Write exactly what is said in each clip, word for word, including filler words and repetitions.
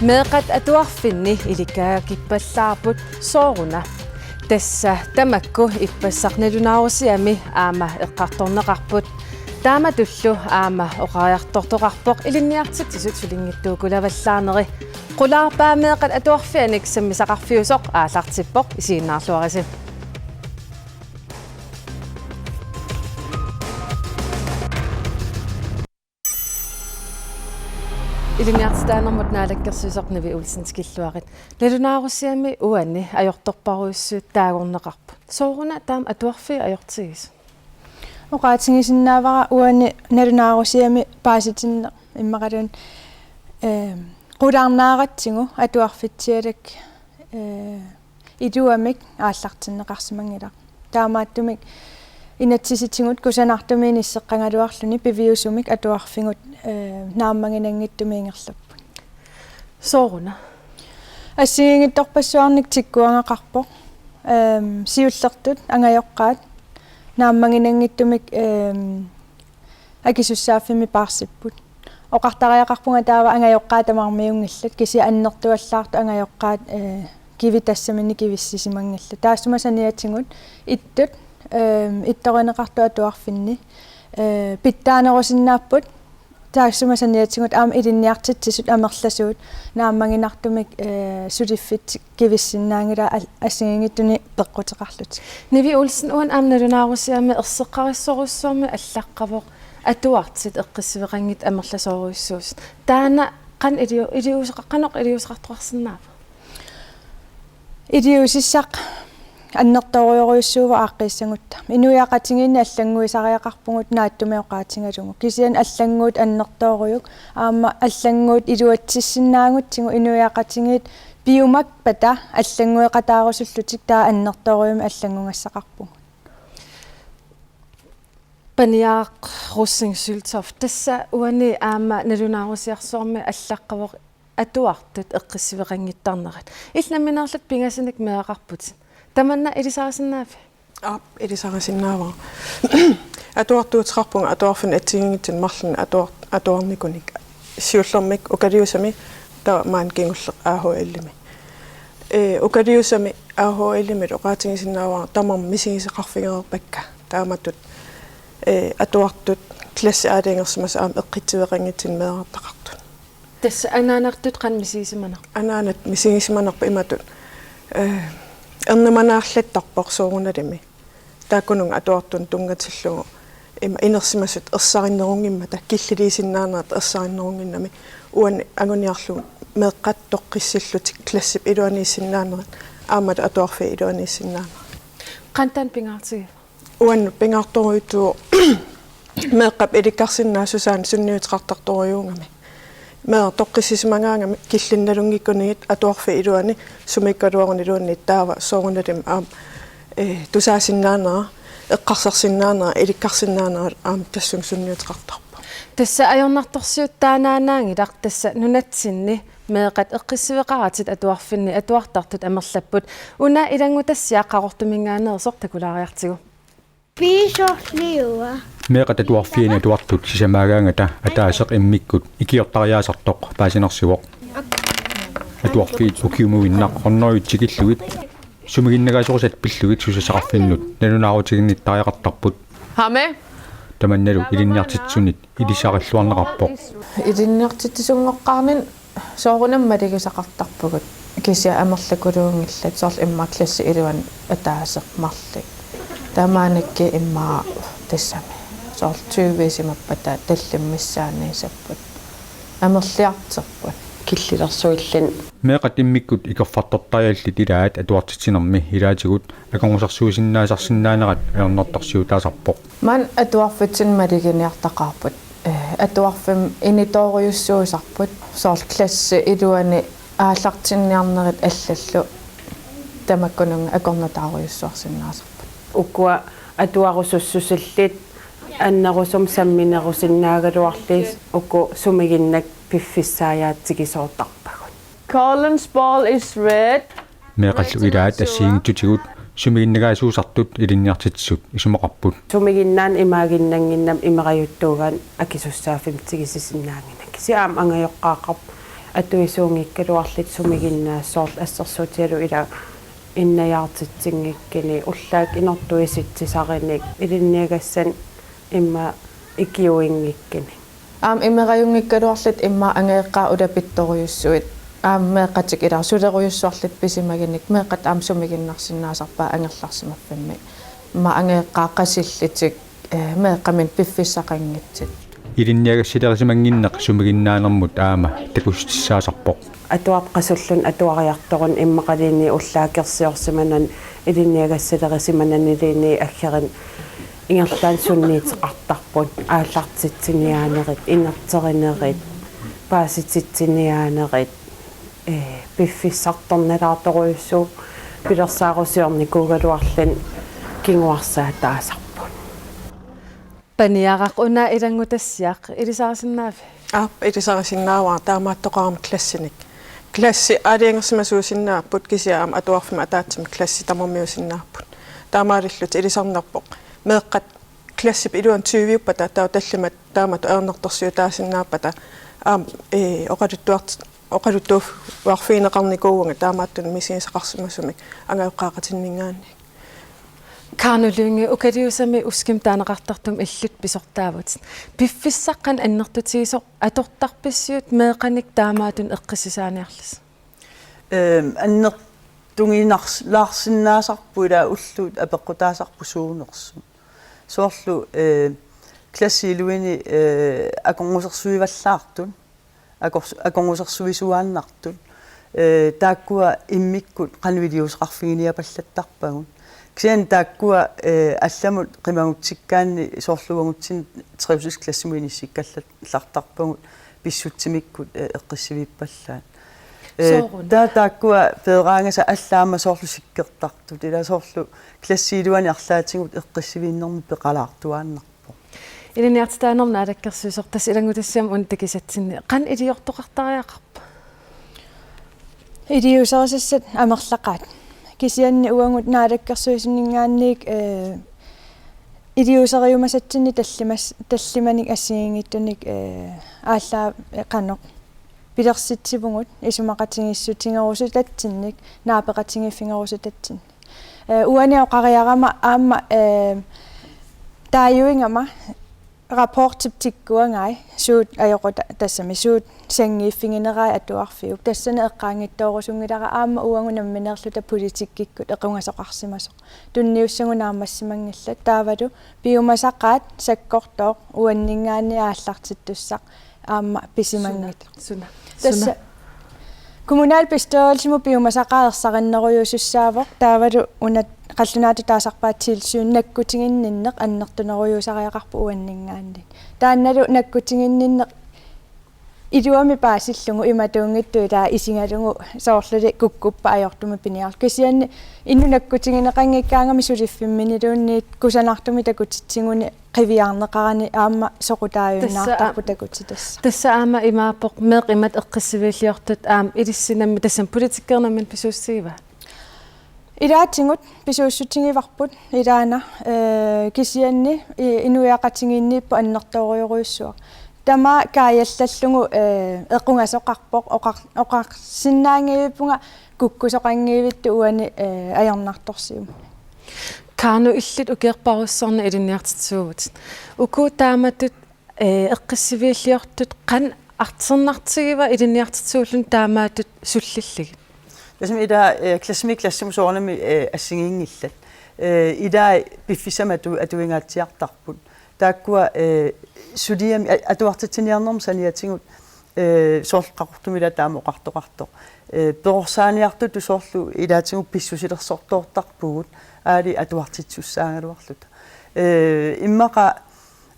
Meeqqat atuarfinni ilikkaakippallaarput sooruna. Tassa tamakku ippassaq nalunaarusiami aamma eqqartorneqarput. Taamatullu aamma oqariartortoqarpoq ilinniartitsisut sulinngitsuukulavallaarneri. Qulaarpaa meeqqat atuarfiannik sammisaqarfiusoq aallartippoq, isiginnaarluarisi. Ilinniartitaanermut naalakkersuisoq Nivi Olsen tikilluarit. Nalunaarusiami uani ajortorparujussuit taagorneqarput. Sooruna taama atuarfiit ajortigisut? Oqaatigisinnaavara uani nalunaarusiami paasitinneq immaqaluunniit, eh, qulaarnaaratsigu atuarfitsialak, eh, iluamik aallartinneqarsimanngilaq. Taamaattumik inatsisitigut kusanartumik inisseqqagaluarluni piviusumik atuarfigut, eh, naammaginanngitsumik ingerlapput. Sooruna? Assigiinngitsorpassuarnik tikkuagaqarpoq. Ehm, siullertut angajoqqaat naammaginanngitsumik, ehm, akisussaaffimmik paarsipput. Oqartariaqarpunga taava angajoqqaat tamarmiunngillat, kisianni annertuallaartut angajoqqaat, eh, kivit tassaminnik kivissisimanngillat. Taassuma saniatigut ittut, eh, ittorineqartut atuarfinni, eh, pitsaanerusinnaapput. Taassuma saniatigut aamma ilinniartitsisut amerlasuut naammaginartumik, eh, suliffik kivissinnaanngilaat al-, assigiinngitsunik peqquteqarlutik. Nivi Olsen, uani aamma nalunaarusiami erseqqarissorujussuarmik allaqqavoq atuartut eqqissiveqanngitsut amerlasoorujussuusut. Taanna qanoq iliu-, iliuuseqa-, qanoq iliuuseqartoqarsinnaava? Iliuusissaq annertoorujorujussuuvoq aaqqiissagutta. Inuiaqatigiinni allannguisariaqarpugut naatsumik oqaatigalugu. Kisianni allannguut annertoorujuk, aamma allannguut iluatsissinnaagutsigu inuiaqatigiit piumappata allanngueqataarusullutik, taava annertoorujussuarmik allanngugassaqarpugut. Paniaq Rosing Søltoft, tassa uani aamma nalunaarusiarsuarmik allaqqavoq atuartut eqqissiveqanngittarnerat. Illit nammineerlutit pingasunik meeraqarputit. Tamanna ilisarisinnaaviuk? Aap, ilisarisinnaavara. Atuartuuteqarpunga atuarfinni assigiinngitsunik marlunnik atuar-, atuarnikunik. Siullermik Ukaliusami, taava maani kingulleq A H L-imi. Ee, Ukaliusami A H L-imi oqaatigisinnaavara tamarmik misigisaqarfigereerpakka. Taamatut, ee, atuartut klassit aalajangersimasut aamma eqqissiveqanngitsunik meerartaqartut. Tassa anaanartut qanoq misigisimanerput? Anaanat misigisimanerput imatut, eh, ernumanaallattarpoq soorunalimi. Taakkununnga atuartunut tunngatillugu ima inersimasut ersarinnerunngimmat, killiliisinnaanerat ersarinnerunnginnami. Uani anguniarlugu meeqqat toqqissillutik klassip iluaniissinnaanerat, aammalu atuarfiit iluaniissinnaanerat. Qanoq taanna pingaartigiva? Uannut pingaartorujussuuvoq meeqqap ilikkarsinnaassusaa sunniuteqartartorujuugami. Meeraq toqqissisimagaangami killinnalunngikkuninnga atuarfiit iluanni sumiikkaluaruniluunniit, taava soorunalimi aamma, eh, tusaasinnaanera, eqqarsarsinnaanera, ilikkarsinnaanera aamma tassunga sunniuteqartarpoq. Tassa ajornartorsiut taannaannaanngilaq, tassa nunatsinni meeqqat eqqissiveqaratik atuarfinni atuartartut amerlapput. Una ilanngutassiaq Qaqortuminngaanneersoq takulaariartigu. Piisorliua. Meeqqat atuarfianni atuartut sisamaagaangata ataaseq immikkut ikiortariaasartoq paasinarsivoq. Atuarfiit ukiumuinnaq hundredet tikillugit sumiginnagaasorisat pillugit susassaqarfinnut nalunaarutiginnittariaqartarput. Hame? Tamannalu ilinniartitsisunit ilisarilluarneqarpoq. Ilinniartitsisunngoqqaarninni soorunami malugisaqartarpugut, kisianni amerlakuluunngillat, soorlu immaqa klassit iluanni ataaseq marluk. Taamanikkut immaqa tassami soorlu tyvisimappata tallimat missaanniissapput. Amerliartorput. Killilersuilluni. Meeqqat immikkut ikerfartortariallit ilaat atuartitsinermi ilaatigut akornusarsuusinnaasarsinnaanerat ajornartorsiutaasarpoq. Maani atuarfitsinni maluginiartaqaarput. Eh, atuarfimmi initoorujussuusarput. Soorlu klassit iluanni aallartinniarnerit allallu tamakkununnga akornutaarujussuarsinnaasarput. Ukua atuarusussusillit annerusumik samminerusinnaagaluarlugit uku sumiginnakkut piffissaajaatigisoortarpagut. Collins ball is red. Meeqqallu ilaat assigiinngitsutigut sumiginnagaasuusartut ilinniartitsisut isumaqarput. Sumiginnaanni imaaginnannginnami imerajuttuugaanni akisussaaffimmik tigusisinnaaginnakku. Kisianni aamma angajoqqaaqarpoq atuisuunngikkaluarlutik sumiginnaasut, soorlu assersuutigalugu ila innajaartitsinngikkunik, ullaakkut inortuisitsisarinik, ilinniagassanik immaqa ikiuinngikkunik. Aamma imerajunngikkaluarlutik immaqa angajoqqaat ulapittorujussuit, aamma meeqqatik ila sulerujussuarlutik pisimagunik, meeqqat aamma sumiginnarsinnaasarpaat angerlarsimaffimmi. Immaqa angajoqqaat qasillutik, eh, meeqqaminnik piffissaqanngitsut. Ilinniagassalerisimanngikkunik sumiginnaanermut aamma takussutissaasarpoq. Atuartut qasulluni atuariartoruni immaqaluunniit ullaakkut ersiorsimanani ilinniagassalerisimananiluunniit aggerani ingerlaannaq sunniuteqartarput, aallartitsiniaanerit, inerterinerit, paasititsiniaanerit, ee, piffissartornalaartorujussuuvoq, pilersaarusiornikuugaluarluni kinguarsaataasarput. Paniaraq, una ilanngutassiaq, ilisarisinnaaviuk? Aap, ilisarisinnaavara, taamaattoqarama klassinik. Klassit aalajangersimasuusinnaapput, kisianni aamma atuarfimmi ataatsimut klassit tamarmiuusinnaapput. Taamaalillutik ilisarnerpoq. Meeqqat klassip iluani tyviuppata, taava tallimat taamatut ajornartorsiutaasinnaappata, aamma, ee, oqaluttuart-, oqaluttuarfigineqarnikuuvunga taamaattunik misigisaqarsimasumik angajoqqaaqatinninngaanniit. Karnu Lynge, Ukaliusami USKIM taaneqartartumi illup pisortaavutit. Piffissaq qanoq annertutigisoq atortarpissiuk meeqqanik taamaattunik eqqissisaaniarlusi? Ehm, annertuginar-, laarsinnaasarput, ila ulloq apeqqutaasarpoq suunersut. Soorlu, eh, klassit iluini, eh, akornusersuivallaartut, akors-, akornusersuisuaannartut, eh, taakkua immikkut qanoq iliuuseqarfiginiapallattarpagut. Kisianni taakkua, eh, allamut qimagutsikkaanni soorlu uagutsinnut trivselsklassimut inissikkallartarpagut pissutsimikkut, eh, eqqissiviippallaat. Eh, sooruna? Taava taakkua peeraangasat allaat aamma soorlu sikkertartut, ila soorlu klassit iluanni arlaatigut eqqissiviinnermik peqalaartuaannarpoq. Ilinniartitaanermut Naalakkersuisoq, tassa ilanngutassiami una takusatsinni, qanoq iliortoqartariaqarpa? Iliuuserisassat amerlaqaat. Kisianni uagut naalakkersuisuninngaanniit, eh, iliuuseriumasatsinnik tallimas-, tallimanik assigiinngitsunik, eh, aallaa-, eh, qanoq pilersitsivugut isumaqatigiissutigerusutsinnik, naapeqatigiiffigerusutatsinnik. Eh, uani oqariarama aamma, eh, taaguigama rapportip tikkuagai, suut ajoquta-, tassami suut sanngiiffiginerai atuarfiup. Tassani eqqaanngitsoorusunngilara aamma uagut nammineerluta politikkikkut equngasoqarsimasoq. Tunniussagut naammassimanngillat, taavalu piumasaqaat sakkortooq uanninngaanniit aallartittussaq aamma pisimanngilaq. Suna? Suna? Tassa suna? Kommunalbestyrelsimut piumasaqaat ersarinnerujuusussaavoq, taavalu una qallunaatut taasarpaat tilsyn nakkutiginninneq annertunerujuusariaqarpoq uanninngaanniit. Taannalu nakkutiginninneq iluamik paasillugu imatuunngitsoq, ila isigalugu soorluli kukkuppat ajortumik piniarlugu. Kisianni inuk nakkutigineqanngikkaangami suliffimminiluunniit kusanartumik takutitsiguni qiviarneqarani aamma soqutaajunnaartarpoq. Tassa a-, takutit tassa. Tassa aamma imaappoq meeqqat imatut eqqissiviilliortut aamma ilissi nammineq, tassami politikkerit nammineq pisuussutigivaat? Ilaatigut pisuussutigivarput ilaana, eh, kisianni i-, inuiaqatigiinniippoq annertoorujorujussuaq. Tamaat kaajallallugu, eh, equngasoqarpoq, oqar-, oqarsinnaanngivippunga kukkusoqanngivittoq uani, eh, ajornartorsiummut. Karnu, illit ukiorparujussuarni ilinniartitsisuuvutit. Uku taamatut, eh, eqqissiviilliortut qanoq artornartigiva ilinniartitsisuulluni taamaattut sullillugit? Tassami ila, eh, klassimi klassimut soorunami, eh, assigiinngillat. Eh, ila piffissamik atu-, atuingaatsiartarput. Taakkua, eh, suliami a-, atuartitsiniarnermut saniatigut, eh, soorlu Qaqortumi ila taama oqartoqartoq. Eh, perorsaaniartutut soorlu ilaatigut pissusilersortoortarpugut, aali atuartitsisussaagaluarluta. Eh, immaqa,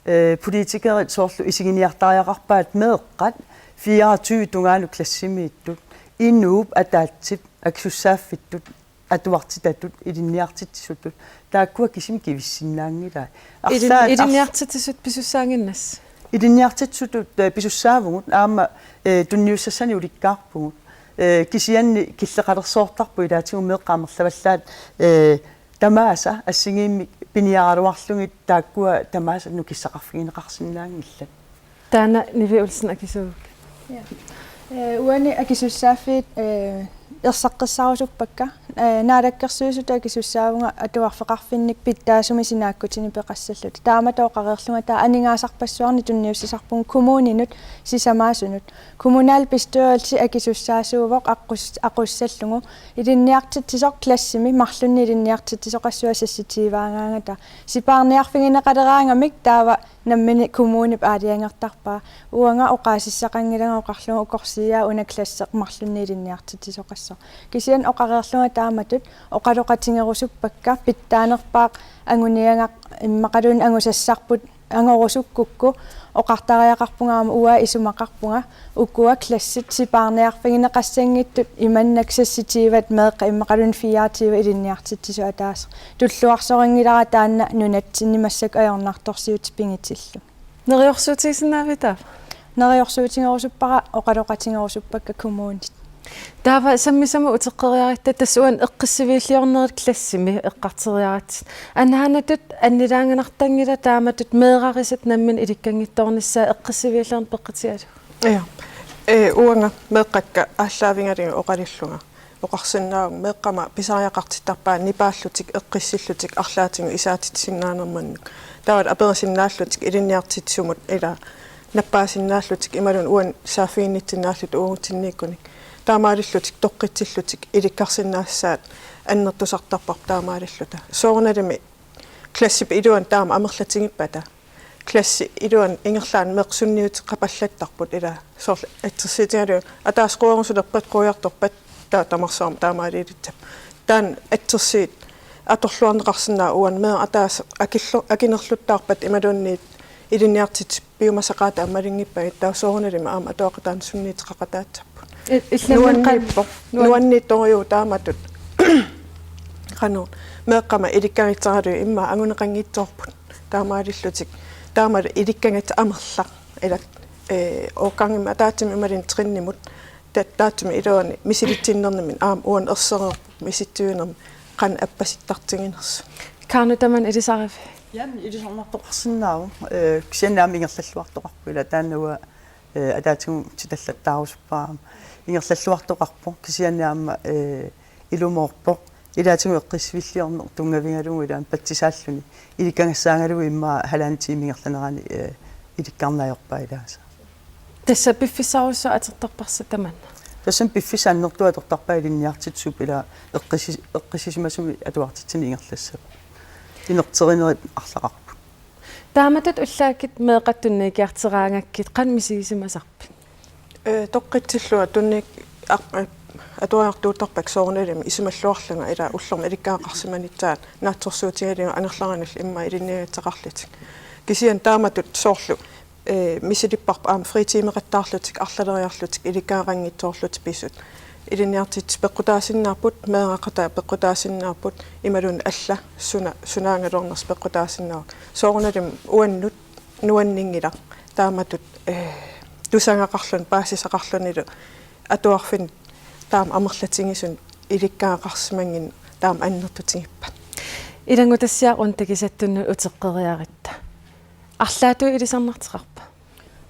eh, politikerit soorlu isiginiartariaqarpaat meeqqat fireogtyve tungaanut klassimiittut, inuup ataatsip akisussaaffittut, atuartitatut, ilinniartitsisutut, taakkua kisimik kivissinnaanngilai. Ilin-, arlaat ars-, ilinniartitsisut pisussaaginnassi? Ilinniartitsisutut, eh, pisussaavugut, aamma, eh, tunniussassanik ulikkaarpugut. Eh, kisianni killeqalersoortarput ilaatigut meeqqat amerlavallaat, eh, tamaasa assigiimmik piniaraluarlugit taakkua tamaasa nukissaqarfigineqarsinnaanngillat. Taanna Nivi Olsen akisuuguk. Ja. Ee, uani akisussaaffiit, ee, erseqqissaarusuppakka. Ee, naalakkersuisutut akisussaavunga atuarfeqarfinnik pitsaasumik sinaakkutinik peqassalluta. Taamatut oqareerlunga taava aningaasarpassuarnik tunniussisarpunga kommuninut sisamaasunut. Kommunalbestyrelsi akisussaasuuvoq aqqus-, aqussallugu ilinniartitsisoq klassimi marlunnik ilinniartitsisoqassua sassitiivaagaangata. Sipaarniarfigineqaleraangamik taava nammineq kommunip aalajangertarpaa. Uanga oqaasissaqanngilanga oqarlunga ukorsiiaa una klasseq marlunnik ilinniartitsisoqassaaq. Kisianni oqareerlunga taamatut oqaloqatigerusuppakka pitsaanerpaaq anguniagaq immaqaluunniit angusassarput angorusukkukku oqartariaqarpunga aamma uanga isumaqarpunga ukua klassit sipaarniarfigineqassanngitsut imannak sassitiivat meeqqat immaqaluunniit fireogtyve ilinniartitsisut ataaseq. Tulluarsorinngilara taanna nunatsinni massakkut ajornartorsiutit pigitillugu. Neriorsuutigisinnaaviuk taava? Neriorsuutigerusuppara oqaloqatigerusuppakka kommunit. Taava sammisamut uteqqeriaratta tassa uani eqqissiviilliornerit klassimi eqqarteriaratsigit. Anaanatut annilaanganartanngilaq taamatut meerarisat nammineq ilikkanngitsoornissaat eqqissiviilliorneq peqqutigalugu. Ja. Ee, uanga meeqqakka aallaavigalugit oqalillunga oqarsinnaavunga meeqqama pisariaqartittarpaat nipaallutik eqqissillutik arlaatigut isaatitsisinnaanermannut. Taavalu aperisinnaallutigu ilinniartitsisumut ila nappaasinnaallutik imaluunniit uani saaffiginnitsinnaallutik uagutsinniikkunik. Taamaalillutik toqqitsillutik ilikkarsinnaassaat annertusartarparput taamaalilluta. Soorunalimi klassip iluani taama amerlatigippata. Klassi iluani ingerlaannaq meeqqat sunniuteqapallattarput ila soorlu assersuutigalugu ataaseq querusulerpat quiartorpat taava tamarsuarmik taamaaliilittarput. Taanna assersuut atorluarneqarsinnaavoq uani meeqqat ataaseq akillu-, akinerluttaarpata imaluunniit ilinniartitsisut piumasaqaataat malinngippagit taava soorunalimi aamma atuaqataani sunniuteqaqataassappat. I-, illanneqan-, nuanniippoq, nuan-, nuanniittorujuuvoq taamatut. Qanoq meeqqama ilikkagissaralugu immaqa anguneqanngitsoorput. Taamaalillutik. Taamalu ilikkagassat amerlaq. Ila, ee, årgangimut ataatsimut imaluunniit trinimut. Ta-, taassuma iluani misilitsinnermini aamma uani ersereerput misissuinermi qanoq appasittartiginersut. Kaanu tamanna ilisariviuk? Jan ilisarnartoqarsinnaavoq, ee, kisianni aamma ingerlalluartoqarpoq ila taanna uanga, ee, ataatigut titallattaarusuppara aamma. Ingerlalluartoqarpoq kisianni aamma, ee, ilumoorpoq. Ilaatigut eqqissiviilliorneq tunngavigalugu ilaanni patsisaalluni. Ilikkagassaagalugu immaqa halvanden time ingerlanerani, ee, ilikkarneq ajorpaa ilaasa. Tassa piffissarujussuaq atortarparsi tamanna. Tassami piffissaq annertooq atortarpaa ilinniartitsisup ila eqqissi-, eqqissisimasumik atuartitsineq ingerlassapput. Inerterinerit arlaqarput. Taamatut ullaakkut meeqqat tunniukkiarteraangakkit qanoq misigisimasarpit? Ee, toqqitsillunga tunniuk-, aq-, ee, atuariartuuttarpakka soorunalimi isumalluarlunga ila ullormut ilikkagaqarsimanissaat naatsorsuutigalugu angerlaneranillu immaqa ilinniagassaqarlutik. Kisianni taamatut soorlu ee, misilipparput aamma fritimeqattaarlutik, arlaleriarlutik, ilikkagaqanngitsoorlutik pisut. Ilinniartitsisut peqqutaasinnaapput, meeraqataat peqqutaasinnaapput, imaluunniit alla suna-, sunaagaluarnersoq peqqutaasinnaavoq. Soorunalimi uannut nuanninngilaq, taamatut, ee, tusagaqarluni, paasisaqarlunilu, atuarfinni taama amerlatigisuni, ilikkagaqarsimannginnami taama annertutigippat. Ilanngutassiaq una takusattunnut uteqqeriaratta. Arlaatigut ilisarnartoqarpa?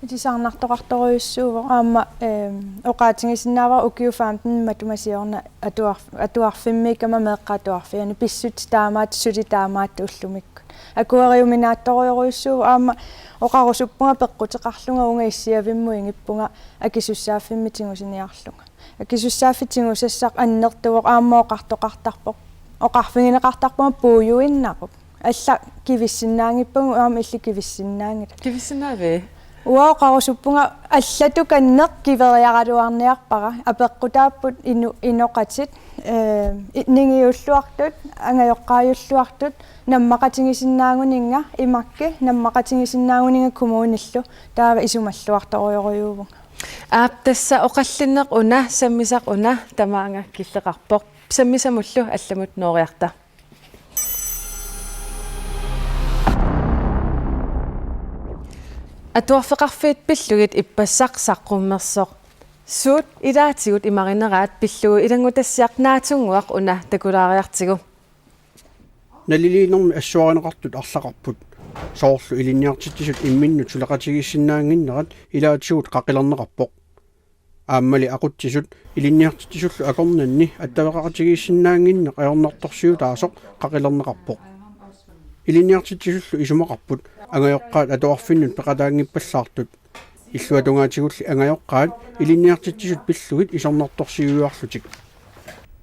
Ilisarnartoqartorujussuuvoq. Aamma, ehm, oqaatigisinnaavara ukiut femten matuma siorna atuarf-, atuarfimmiikkama meeqqat atuarfianni pissutsit taamaattut suli taamaattut ullumikkut. Akueriuminaatsorujorujussuuvoq aamma oqarusuppunga peqquteqarlunga uunga issiavimmut ingippunga akisussaaffimmik tigusiniarlunga. Akisussaaffik tigusassaq annertuvoq aamma oqartoqartarpoq. Oqarfigineqartarpunga puujuinnaruk. Alla kivissinnaanngippagut aamma illit kivissinnaanngillat. Kivissinnaavit? Uanga oqarusuppunga allatut kanneq kiveriaraluarniarpara. Apeqqutaapput inu-, inoqatit, ee, i-, ningiulluartut, angajoqqaajulluartut, nammaqatigisinnaaguninnga imakki, nammaqatigisinnaaguninnga kommunillu, taava isumalluartorujorujuuvunga. Aap, tassa oqallinneq una, sammisaq una, tamaanga killeqarpoq. Sammisamullu allamut nooriarta. Atuarfeqarfiit pillugit ippassaq saqqummersoq. Suut ilaatigut imarineraat pillugu ilanngutassiaq naatsunnguaq una takulaariartigu. Naliliinermi assuarineqartut arlaqarput. Soorlu ilinniartitsisut imminnut suleqatigiissinnaannginnerat ilaatigut qaqilerneqarpoq. Aammali aqutsisut ilinniartitsisullu akornanni attaveqaqatigiissinnaannginneq ajornartorsiutaasoq qaqilerneqarpoq. Ilinniartitsisullu isumaqarput angajoqqaat atuarfinnut peqataanngippallaartut. Illuatungaatigulli angajoqqaat ilinniartitsisut pillugit isornartorsiuiarlutik.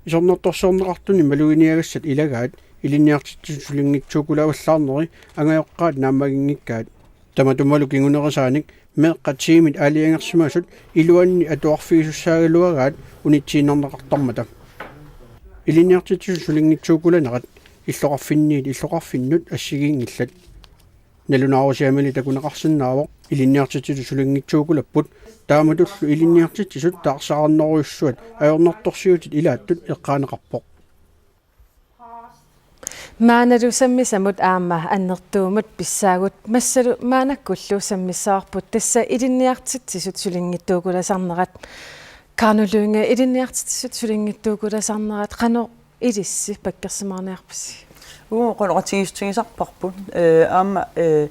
Isornartorsiorneqartuni maluginiagassat ilagaat ilinniartitsisut sulinngitsuukulavallaarneri angajoqqaat naammaginngikkaat. Tamatumalu kingunerisaanik meeqqat tiimit aalajangersimasut iluanni atuarfigisussaagaluagaat unitsiinnarneqartarmata. Ilinniartitsisut sulinngitsuukulanerat illoqarfinniit illoqarfinnut assigiinngillat. Nalunaarusiamili takuneqarsinnaavoq ilinniartitsisut sulinngitsuukulapput, taamatullu ilinniartitsisut taarsaarnerujussuat ajornartorsiutit ilaattut eqqaaneqarpoq. Maannalu sammisamut aamma annertuumut pissaagut, massalu maannakkullu sammissavarput, tassa ilinniartitsisut sulinngitsuukulasarnerat. Kanu Lynge, ilinniartitsisut sulinngitsuukulasarnerat qanoq ilissi pakkersimaarniarpisi? Uagut oqaloqatigiissutigisarparput, eh, aamma, eh,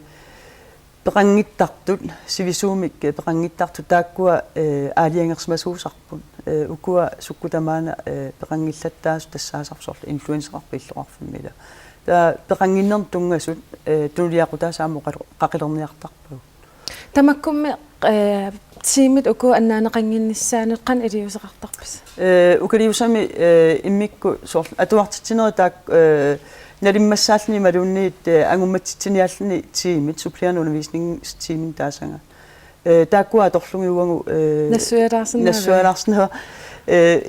peqanngittartut, sivisuumik, eh, peqanngittartut taakkua, eh, aalajangersimasuusarput. Eh, ukua sukkut tamaana, eh, peqanngillattaasut tassaasarput soorlu influenceqarput illoqarfimmi ila. Taava peqannginnermut tunngasut, eh, tunuliaqutaasa aamma oqalo-, qaqilerniartarpagut. Tamakkummi, eh, tiimit uku annaaneqannginnissaannut qanoq iliuuseqartarpisi? Eh, ukiliusami, eh, immikkut soorlu atuartitsinerit taak-, eh, nalimmassaalluni imaluunniit, eh, angummatitsiniaalluni tiimit, supplerende undervisningstiimit taasagaat. Eh, taakkua atorlugit uagut, eh, nassuialaarsinnaavai. Nassuialaarsinnaavai. Eh,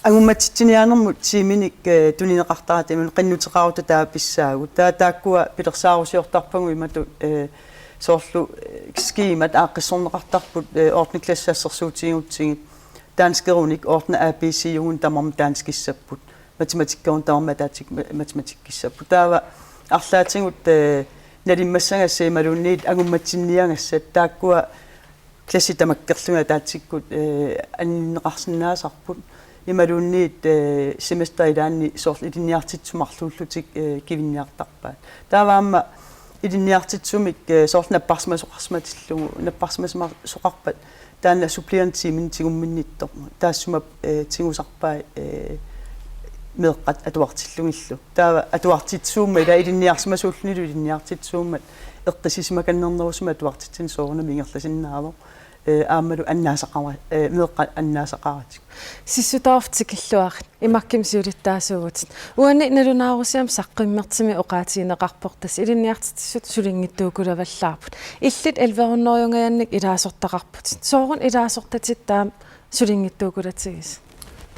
Angummatitsiniaanermut tiiminik, eh, tunineqartartut imaluunniit qinnuteqarutta taava pissaagut. Taava taakkua pilersaarusiortarpagut imatut, eh, soorlu, eh, skemat aaqqissorneqartarput, eh, ottende klassip assersuutigisaannik. Danskerunik ottende A B C-ugunik tamarmik danskissapput. Matematikkerunik tamarmik ataatsik ma-, matematikkissapput. Taava arlaatigut, eh, nalimmassagassat imaluunniit angummatsinniagassat taakkua klassit tamakkerlugit ataatsikkut, eh, anninneqarsinnaasarput. Imaluunniit, eh, semesteri ilaanni soorlu ilinniartitsisut marluullutik, eh, kivinniartarpaat. Taava aamma ilinniartitsisumik, eh, soorlu napparsimasoqarsimatillugu, napparsimasoqarpat taanna supplerende tiiminik tigumminnittoq. Taassuma, eh, tigusarpai, eh, meeqqat atuartillugillu. Taava atuartitsisuummat ila ilinniarsimasuullunilu ilinniartitsisuummat eqqissisimakannernerusumik atuartitsineq soorunami ingerlasinnaavoq. Eh, aammalu annaasaqara-, eh, meeqqat annaasaqaratik. Sissutoorfik tikilluarit, imakkami siulittaasuuvutit. Uani nalunaarusiam saqqummertumi oqaatigineqarpoq tassa ilinniartitsisut sulinngitsuukulavallaarput. Illit elleve hundredengajannik ilaasortaqarputit. Sooruna ilaasortatit taama sulinngitsuukulatigisat?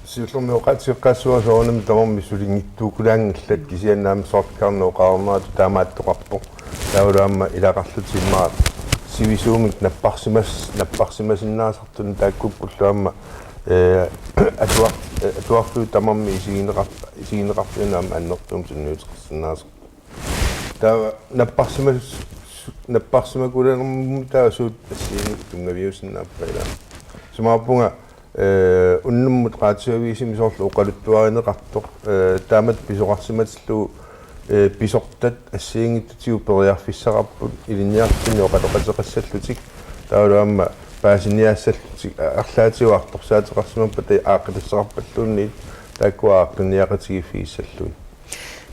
Siullermik oqaatigeqqaassuara soorunami tamarmik sulinngitsuukulaanngillat kisianni aamma soorlu Kanu oqarneratut taamaattoqarpoq. Taavalu aamma ilaqarlutik immaqa sivisuumik napparsimas-, napparsimasinnaasartut taakkukkullu aamma, eh, atuar-, eh, atuarfiup tamarmi isigineqar-, isigineqarfiup aamma annertuumik sunniuteqarsinnaasarput. Taava napparsimas-, napparsimakulanermut taava suut assigiinngitsut tunngaviusinnaappat ila. Isumaqarpunga, eh, unnummut radioavisimi soorlu oqaluttuarineqartoq, eh, taamatut pisoqarsimatillugu, eh, pisortat assigiinngitsutigut periarfissaqarput ilinniartitsinni oqaloqateqassallutik. Taavalu aamma paasiniaassallutik a-, arlaatigut artorsaateqarsimappata aaqqitasseqarpalluunniit taakkua aaqqinniaqatigiiffigissallugit.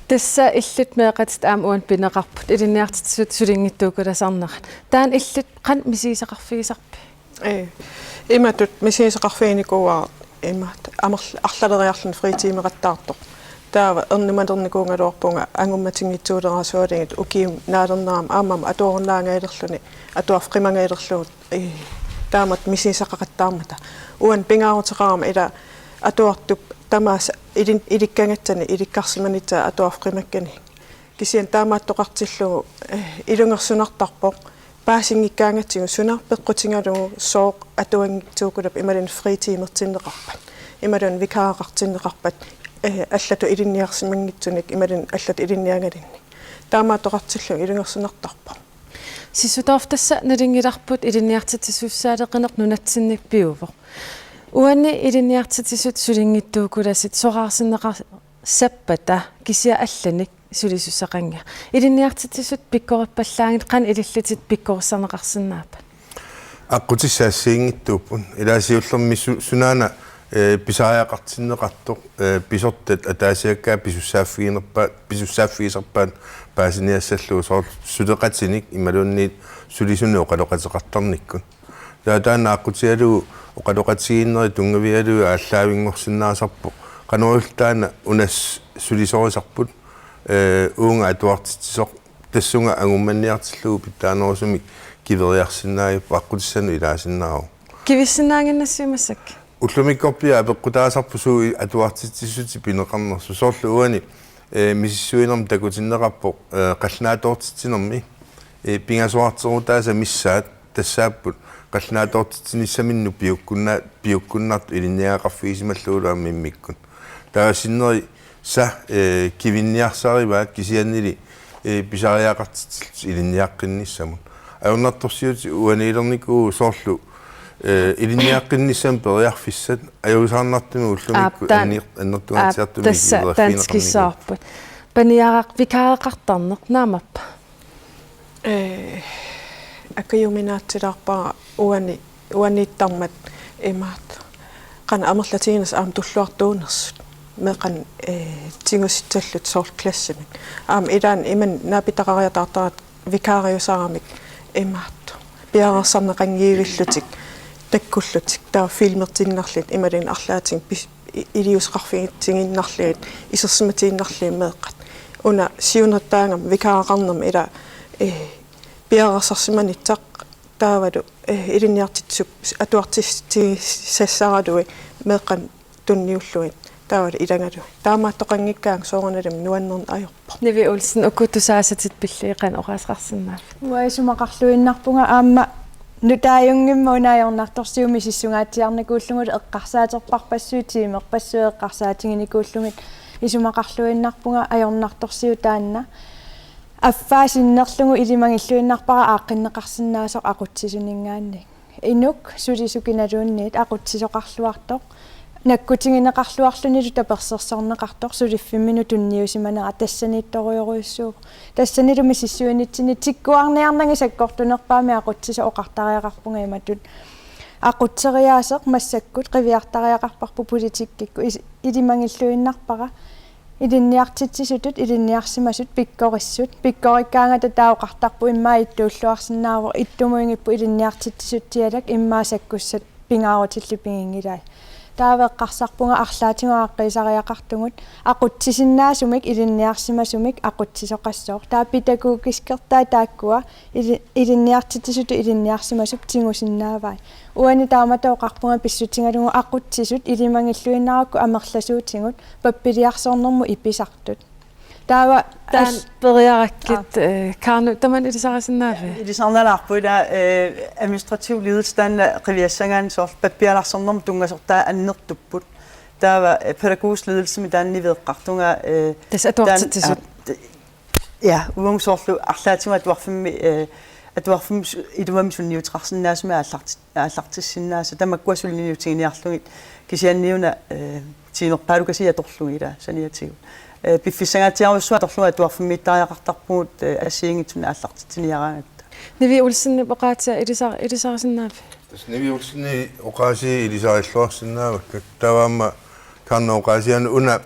Tassa illit meeqqatit aamma uani pineqarput ilinniartitsisut sulinngitsuukulasarnerat. Taanna illit qanoq misigisaqarfigisarpit? Ee, imatut misigisaqarfiginikuuara imaat amerl-, arlaleriarluni fritimeqattaartoq. Taava ernumanernikuugaluarpunga angummatinngitsuulerasualugit ukiumut naalernerama aammami atuarunnaangajalerluni atuarfeqimagajalerlugu, ee, taamatut misigisaqaqattaarmata. Uani pingaaruteqarama ila atuartup tamaasa ilin-, ilikkagassani ilikkarsimanissaq atuarfeqimakkani. Kisianni taamaattoqartillugu, eh, ilungersunartarpoq paasinngikkaangatsigu suna peqqutigalugu sooq atuanngitsuukulapput imaluunniit fritimertinneqarpat. Imaluunniit vikareqartinneqarpat, eh, allatut ilinniarsimanngitsunik imaluunniit allatut ilinniagalinnik. Taamaattoqartillugu ilungersunartarpoq. Sissutoorfik, tassa nalunngilarput ilinniartitsisussaaleqineq nunatsinni piuvoq. Uani ilinniartitsisut sulinngitsuukulasit soraarsinneqassappata kisianni allanik sulisussaqanngilat. Ilinniartitsisut pikkorippallaanngillat, qanoq ilillutit pikkorissarneqarsinnaappat? Aqqutissat assigiinngitsuupput. Ilaa siullermik su-, sunaana, eh, pisariaqartinneqartoq, eh, pisortat ataasiakkaat pisussaaffiginerpaat, pisussaaffigisarpaat paasiniassallugu soorlu suleqatinik imaluunniit sulisunik oqaloqateqartarnikkut. Taava taanna aqqutigalugu oqaloqatigiinnerit tunngavigalugit aallaavinngorsinnaasarpoq. Qanoq ililluta taanna una s-, sulisorisarput, eh, uunga atuartitsisoq tassunga angummanniartillugu pitsaanerusumik kiveriarsinnaavippoq, aqqutissanut ilaasinnaavoq. Kivissinnaannginnassui massakkut? Ullumikkorpiaq apeqqutaasarpoq suut atuartitsissutit pineqarnersut. Soorlu uani, eh, misissuinermi takutinneqarpoq, eh, qallunaatoortitsinermi, eh, pingasoqarterutaasa missaat tassaapput qallunaatoortitsinissaminnut piukkunna-, piukkunnartut ilinniagaqarfigisimallugulu aamma immikkut. Taava sinneri sa, eh, kivinniarsarivaat kisiannili, eh, pisariaqartitsillutik ilinniaqqinnissamut. Ajornartorsiutit uaniilernikuupput soorlu, eh, ilinniaqqinnissamut periarfissat ajuusaarnartumik ullumikkut. Aap, taan-, anner-, annertungaatsiartumik aap, tassa ilerfigineqarnikuupput. Danskissaarput. Paniaraq-, vikaareqartarneq naamappa? Eh, akajuminaatsilaarpara uani, uaniittarmat imaattoq. Qanoq amerlatiginersut aamma tulluartuunersut. Meeqqat, eh, tigusissallutik soorlu klassimik. Aamma ilaanni imannak naapitaqariataartaratta vikaariusaramik imaattoq. Piareersarneqanngivillutik, takkullutik, taava filmertiinnarlugit, imaluunniit arlaatigut pis-, i-, iliuuseqarfigitsigiinnarlugit, isersimatiinnarlugit meeqqat. Una siunertaagama vikaareqarnermi ilaa, eh, piareersarsimanissaq taavalu, eh, ilinniartitsisup atuartitsisassaraluit meeqqat tunniullugit taavalu ilagalugit. Taamaattoqanngikkaangat soorunalimi nuannerneq ajorpoq. Nivi Olsen, uku tusaasatit pillugit qanoq oqaaseqarsinnaaviuk? Uanga isumaqarluinnarpunga aamma nutaajunngimmat una ajornartorsiut misissungaatsiarnikuullugulu eqqarsaaterpassuit, tiimerpassuit eqqarsaatiginikuullugit isumaqarluinnarpunga ajornartorsiut taanna. Affaa sinnerlugu ilimagilluinnarpara aaqqinneqarsinnaasoq aqutsisuninngaanniit. Inuk sulisut kinaluunniit aqutsisoqarluartoq. Nakkutigineqarluarlunilu tapersersorneqartoq suliffimminut tunniusimanera tassaniittorujorujussuuvoq. Tassanilu misissuinitsinni tikkuarniarnagit sakkortunerpaamik aqutsisoq oqartariaqarpunga imatut. Aqutseriaaseq massakkut qiviartariaqarparput politikkikkut is-, ilimagilluinnarpara. Ilinniartitsisutut, ilinniarsimasut, pikkorissut. Pikkorikkaangata taava oqartarpoq immaqa ittuulluarsinnaavoq, ittumuigipput ilinniartitsisut sialak immaqa sakkussat pingaarutillit piginngilai. Taava eqqarsarpunga arlaatigut aaqqiisariaqartugut, aqutsisinnaasumik, ilinniarsimasumik aqutsisoqassooq. Taava pædagogiskertai taakkua ili-, ilinniartitsisutut ilinniarsimasup tigusinnaavai. Uani taamatut oqarpunga pissutigalugu aqutsisut ilimagilluinnarakku amerlasuutigut pappiliarsornermut ipisartut. Taava taanna as-, periarakkit, aa, eh, Kaarnuk, tamanna ilisarisinnaaviuk? Ilisarnalaarpoq ilaa, eh, administrativ ledelse taanna qiviassagaanni soorlu pappialarsornermut tunngasortaa annertupput. Taava, eh, pædagogisk ledelsemi taanna niveeqqartunga, eh, tassa atuartitsisut. Taanna, aa, t-, ja, uagut soorlu arlaatigut atuarfimmi, eh, atuarfimmi su-, iluamik sunniuteqarsinnaasumik aallartit-, aallartissinnaasut tamakkua suliniutiginiarlugit kisianniuna, eh, tiimerpaalukasiit atorlugit ilaa saniatigut. Eh, piffissangaatsiarujussuaq atorlugu atuarfimmiittariaqartarpugut, eh, assigiinngitsunik aallartitsiniaraangatta. Nivi Olsenip oqaasia ilisar-, ilisarisinnaaviuk? Tassa Nivi Olsenip oqaasia ilisarilluarsinnaavakka. Taava aamma Kaarnuk oqaasiaanut una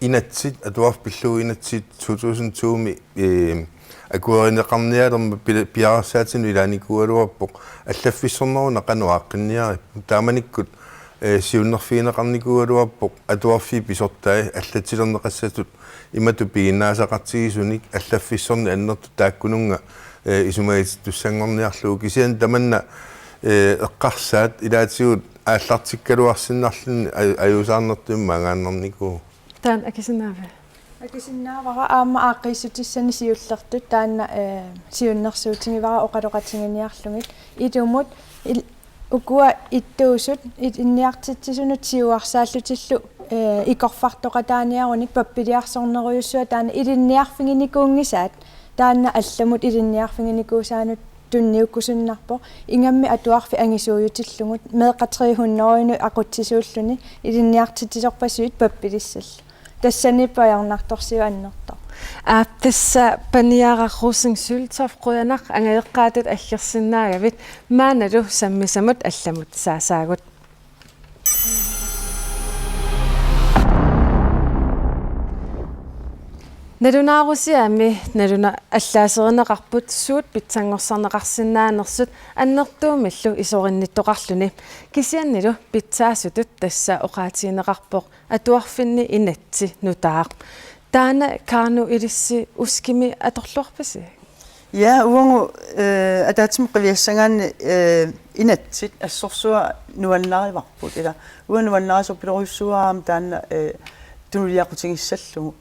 inatsit, atuarfik pillugu inatsit to tusind to-mi, eh, akuerineqarnialermat pila-, piareersaatinut ilaanikuugaluarpoq allaffissornerup una qanoq aaqqinniarippoq. Taamanikkut, eh, siunnerfigineqarnikuugaluarpoq atuarfiit pisortai allatsilerneqassasut imatut piginnaasaqartigisunik allaffissorneq annertooq taakkununnga, eh, isumagitittussanngorniarlugu. Kisianni tamanna, eh, eqqarsaat ilaatigut aallartikkaluarsinnarluni aj-, ajuusaarnartumik maangaannarnikuuvoq. Taanna akisinnaaviuk? Akisinnaavara aamma aaqqiissutissanik siullertut taanna, eh, siunnersuutigivara oqaloqatiginiarlugit. Ilumut il-, ukua ittuusut ilinniartitsisunut siuarsaallutillu, eh, ikorfartoqataaniarunik pappiliarsornerujussuaq taanna ilinniarfiginikuunngisaat. Taanna allamut ilinniarfiginikuusaanut tunniukkusunnarpoq. Ingammik atuarfik angisuujutillugu meeqqat tre hundrede-nut aqutsisuulluni ilinniartitsisorpassuit pappilissallu. Tassaniippoq ajornartorsiut annertoorput. Aap, tassa Paniara Rosing-Søltoft, qujanaq angajoqqaatut aggersinnaagavit, maannalu sammisamut allamut saasaagut. Nalunaarusiami naluna-, allaaserineqarput suut pitsanngorsarneqarsinnaanersut annertuumillu isorinnittoqarluni. Kisiannilu pitsaasutut tassa oqaatigineqarpoq atuarfinni inatsit nutaaq. Taanna Kaanu ilissi Uskimi atorluarpisi? Ja, uagut, eh, ataatsimut qiviassagaanni, eh, inatsit assorsuaq nuannarivarput. Ila, uanga nuannarisorpilorujussuuara aamma taanna, eh, tunuliaqutigissallugu.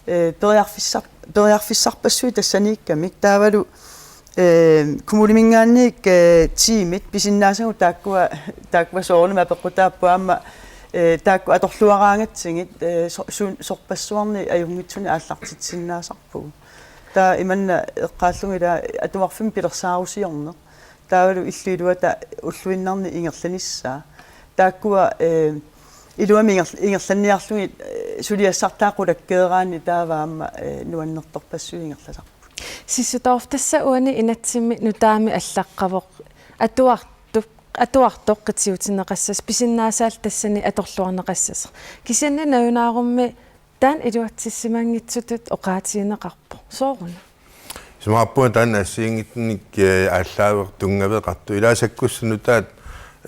Eh, periarfissar-, periarfissarpassuit tassaniikkamik. Taavalu, eh, Kommuniminngaanniit, eh, tiimit pisinnaasagut taakkua, taakkua soorunami apeqqutaapput aamma, eh, taakku atorluaraangatsigit, eh, so-, suun-, sorpassuarnik ajunngitsunik aallartitsisinnaasarpugut. Taava imanna eqqaallunga ila atuarfimmi pilersaarusiorneq. Taavalu illup iluata ulluinnarni ingerlanissaa. Taakkua, eh, iluamik inger-, ingerlanniarlugit, eh, suliassartaa qulakkeeraanni taava aamma, eh, nuannertorpassuit ingerlasarput. Sissudorf, tassa uani inatsimmi nutaamik allaqqavoq atuartup-, atuartoq qitiutinneqassasoq, pisinnaasaallu tassani atorluarneqassasoq. Kisianni nalunaarummi taanna iluatsissimanngitsutut oqaatigineqarpoq. Sooruna? Isumaqarpunga taanna assigiinngitsunik, eh, aallaaveq tunngaveqartoq. Ilaa sakkussat nutaat,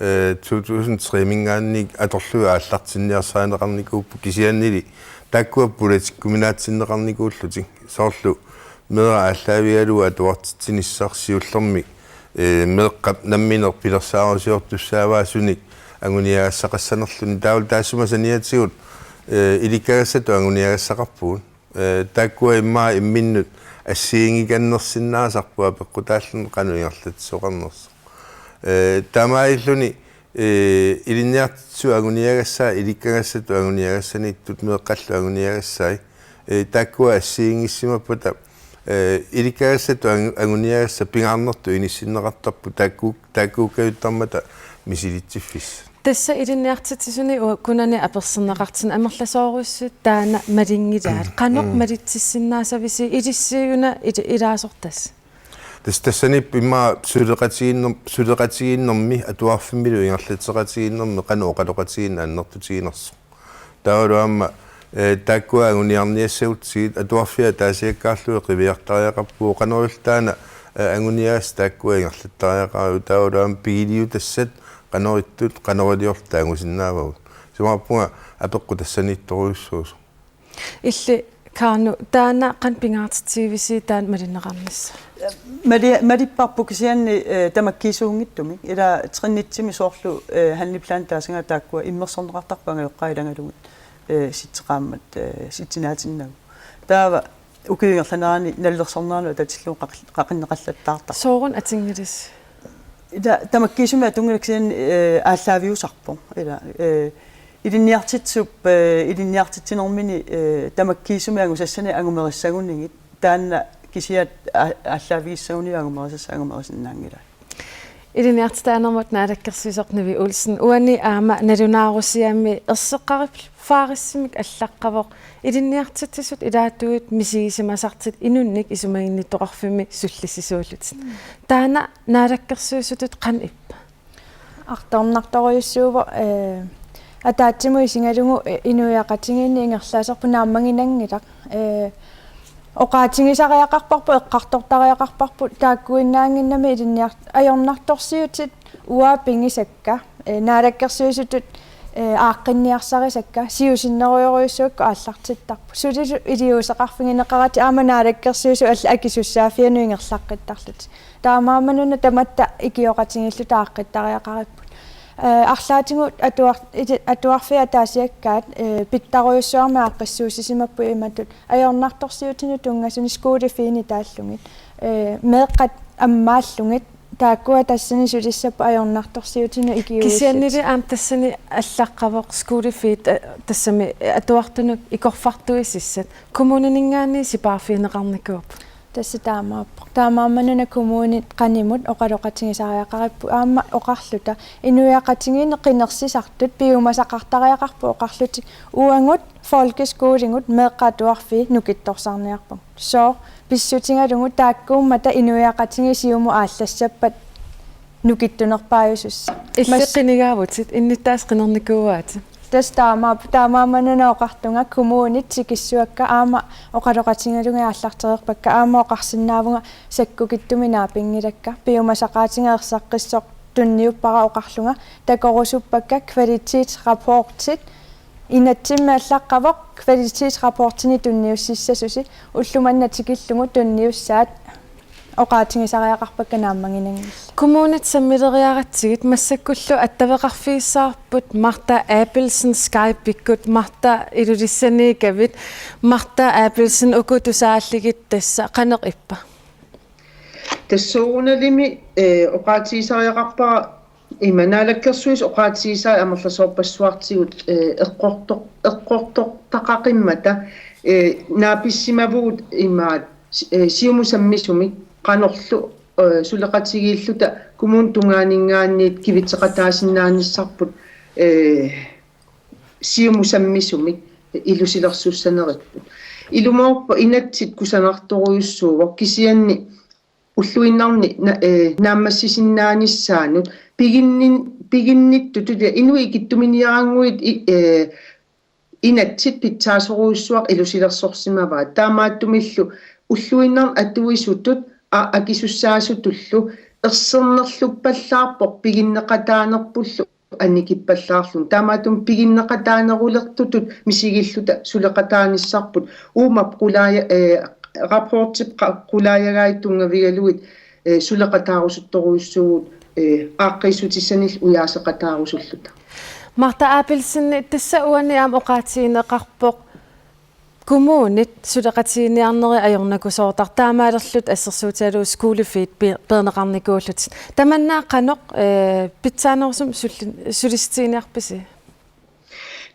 eh, to tusind tre-minngaanniit atorlugit aallartinniarsarineqarnikuupput, kisiannili taakkua politikkuminaatsinneqarnikuullutik. Soorlu meeraq aallaavigalugu atuartitsinissaq siullermik, eh, meeqqap nammineq pilersaarusiortussaavaa sunik anguniagassaqassanerluni. Taavalu taassuma saniatigut, eh, ilikkagassatut anguniagassaqarpugut. Eh, taakkua immaqa imminnut assigiinngikannersinnaasarput apeqqutaalluni qanoq ingerlatsisoqarnersoq. Eh, taamaalilluni, eh, ilinniartitsisut anguniagassaat ilikkagassatut anguniagassaniittut meeqqallu anguniagassai. Eh, taakkua assigiinngissimappata, eh, ilikkagassatut angu-, anguniagassat pingaarnertut inissinneqartarput taakku-, taakkuukkajuttarmata misilitsiffissat. Tassa ilinniartitsisuni ukunani apersorneqartuni amerlasoorujussuit taanna malinngilaat. Qanoq, mm, malitsissinnaassavisi ilissiuna il-, ilaasortasi? Tassa tassaniippoq immaqa suleqatigiinner-, suleqatigiinnermi atuarfimmilu ingerlatseqatigiinnermi qanoq oqaloqatigiinneq annertutiginersoq. Taavalu aamma, eh, taakkua anguniarniassagutsigit atuarfiit ataasiakkaarlugit qiviartariaqarpugut, qanoq ililluta taanna, eh, anguniagassat taakkua ingerlattariaqarput, taavalu aamma pigiliutassat qanoq ittut, qanoq iliorluta angusinnaavagut. Isumaqarpunga apeqqut tassaniittorujussuusoq. Illit Kaanu, taanna qanoq pingaartitsigivisi taanna malinneqarnissaq? Mali-, malipparput kisianni, eh, tamakkiisuunngitsumik. Ila trin et-imi soorlu, eh, handlingsplan taasagaat taakkua immersorneqartarput angajoqqaat ilagalugit, eh, sitseqaammat, eh, sitsinaatinnagu. Taava ukiup ingerlanerani nalilersorneranut atatillugu qaq-, qaqinneqallattaartarpoq. Sooruna atinngilisi? Ila tamakkiisumik atunngilara kisianni, eh, aallaaviusarpoq. Ila, eh, ilinniartitsisup, eh, ilinniartitsinermini, eh, tamakkiisumik angusassanik angumerissagunigit, taanna kisiat a-, aallaavigissaguniuk angumerisassat angumerisinnaanngilaat. Ilinniartitaanermut naalakkersuisoq Nivi Olsen, uani aamma nalunaarusiami erseqqariffaarissumik allaqqavoq ilinniartitsisut ilaatigut misigisimasartut inunnik isumaginnittoqarfimmi sullissisuullutik. Mm. Taanna naalakkersuisutut qanoq ippa? Artornartorujussuuvoq, eh, ataatsimut isigalugu, eh, inuiaqatigiinni ingerlaasarput naammaginanngilaq. Eh, oqaatigisariaqarparput, eqqartortariaqarparput, taakkuinnaannginnami ilinniart-, ajornartorsiutit uanga pigisakka, eh, naalakkersuisutut, eh, aaqqinniarsarisakka, siusinnerujorujussuakka aallartittarput. Sulilu iliuuseqarfigineqaratik aamma naalakkersuisut allat akisussaaffianut ingerlaqqittarlutik. Taamaammat una tamatta ikioqatigiilluta aaqqittariaqaripput. Eh, arlaatigut atuar-, iti-, atuarfiit ataasiakkaat, eh, pitsarujussuarmik aaqqissuussisimapput imatut ajornartorsiutinut tunngasunik skolefritid taallugit. Eh, meeqqat ammaallugit, taakkua tassani sulissapput ajornartorsiutinut ikiuissutit. Kisiannili aamma tassani allaqqavoq skolefritid, eh, tassami, eh, atuartunut ikorfartuisissat. Kommunininngaanniit sipaarfigineqarnikuupput. Tassa taamaappoq. Taamaammat una kommunit qanimut oqaloqatigisariaqaripput aamma oqarluta inuiaqatigiinni qinersisartut piumasaqartariaqarput oqarlutik uagut folkeskoligut meeqqat atuarfiit nukittorsarniarpagut. Sooq pissutigalugu taakkuummata inuiaqatigiit siumut aallassappat nukittunerpaajussussaq. Mas- Illit qinigaavutit, innuttaasut qinernikuuaatit. Tassa taamaappoq, taamaammat una oqartunga kommunit tikissuakka aamma oqaloqatigalugit aallartereerpakka aamma oqarsinnaavunga sakkukittumik naapinngilakka piumasaqaatiga ersaqqissoq tunniuppara oqarlunga takorusuppakka kvalitetsrapportit inatsimmi allaqqavoq kvalitetsrapportinik tunniussissasusi ulloq manna tikillugu tunniussaat oqaatigisariaqarpakka naammaginanngillat. Kommunit sammileriaratsigit massakkullu attaveqarfigissavarput Martha Abelsen Skype-ikkut, Martha Ilulissaniikkavit, Martha Abelsen uku tusaallugit tassa qanoq ippa? Tassa soorunalimi, eh, oqaatigisariaqarpara ima Naalakkersuisut oqaatigisai amerlasoorpassuartigut, eh, eqqortoq-, eqqortortaqaqimmata, eh, naapissimavugut imaat, eh, siumut sammisumik qanorlu, eh, suleqatigiilluta kommunip tungaaninngaanniit kivitseqataasinnaanissarput, eh, siumut sammisumik ilusilersussaneripput. Ilumoorpoq inatsit kusanartorujussuuvoq kisianni ulluinnarni na-, eh, naammassisinnaanissaanut piginnin-, piginnittutut ja inuit ikittuminiarannguit i-, eh, inatsit pitsaasorujussuaq ilusilersorsimavaat. Taamaattumillu ulluinnarni atuisutut a-, akisussaasutullu ersernerluppallaarpoq piginneqataanerpullu annikippallaarluni. Taamaattumik piginneqataanerulertutut misigilluta suleqataanissarput uumap qulaaja-, eh, rapportip qa-, qulaajagai tunngavigalugit, eh, suleqataarusuttorujussuuvugut, eh, aaqqiissutissanillu ujaaseqataarusulluta. Martha Abelsen, tassa uani aamma oqaatigineqarpoq kommunit suleqatigiinniarneri ajornakusoortartut taamaalerluta assersuutigalugu skolefrit pi-, peerneqarnikuullutik. Tamanna qanoq, eh, pitsaanerusumik sulli-, sulissutiginiarpisi?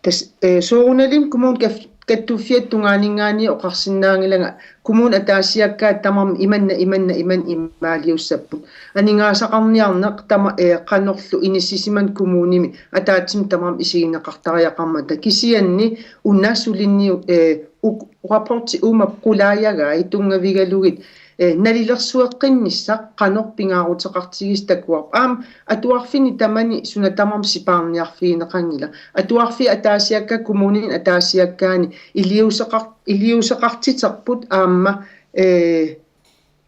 Tassa, eh, soorunalimi kommunip kaf-, kattuffiata tungaaninngaanniit oqarsinnaanngilanga kommunit ataasiakkaat tamarmik imanna, imanna, imanna imaaliussapput. Aningaasaqarniarneq tama-, eh, qanorlu inissisimaneq kommunimi ataatsimik tamarmik isigineqartariaqarmata. Kisianni una suliniu-, eh, uk-, rapporti uumap qulaajagai tunngavigalugit, eh, nalilersueqqinnissaq qanoq pingaaruteqartigisoq takuarput. Aamma atuarfinni tamani suna tamarmi sipaarniarfigineqanngilaq. Atuarfiit ataasiakkaat kommunini ataasiakkaani iliuuseqar-, iliuuseqartiterput aamma, eh,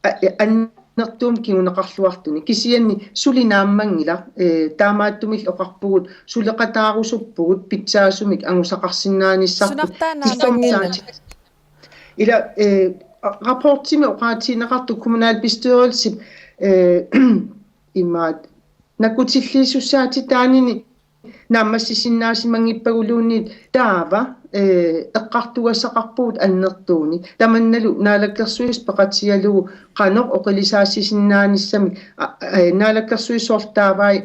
a-, annertuumik kinguneqarluartuni. Kisianni suli naammanngilaq, eh, taamaattumillu oqarpugut suleqataarusuppugut pitsaasumik angusaqarsinnaanissarput. Sunartaa naammanngilaq? Ila, eh, rapportimi oqaatigineqartut kommunalbestyrelsip, eh, imaat nakkutilliisussaatitaanini naammassisinnaasimanngippaluunniit taava, eh, eqqartugassaqarpugut annertuumik. Tamannalu Naalakkersuisut peqatigalugu qanoq oqilisaasisinnaanissamik, a-, eh, Naalakkersuisut soorlu taavai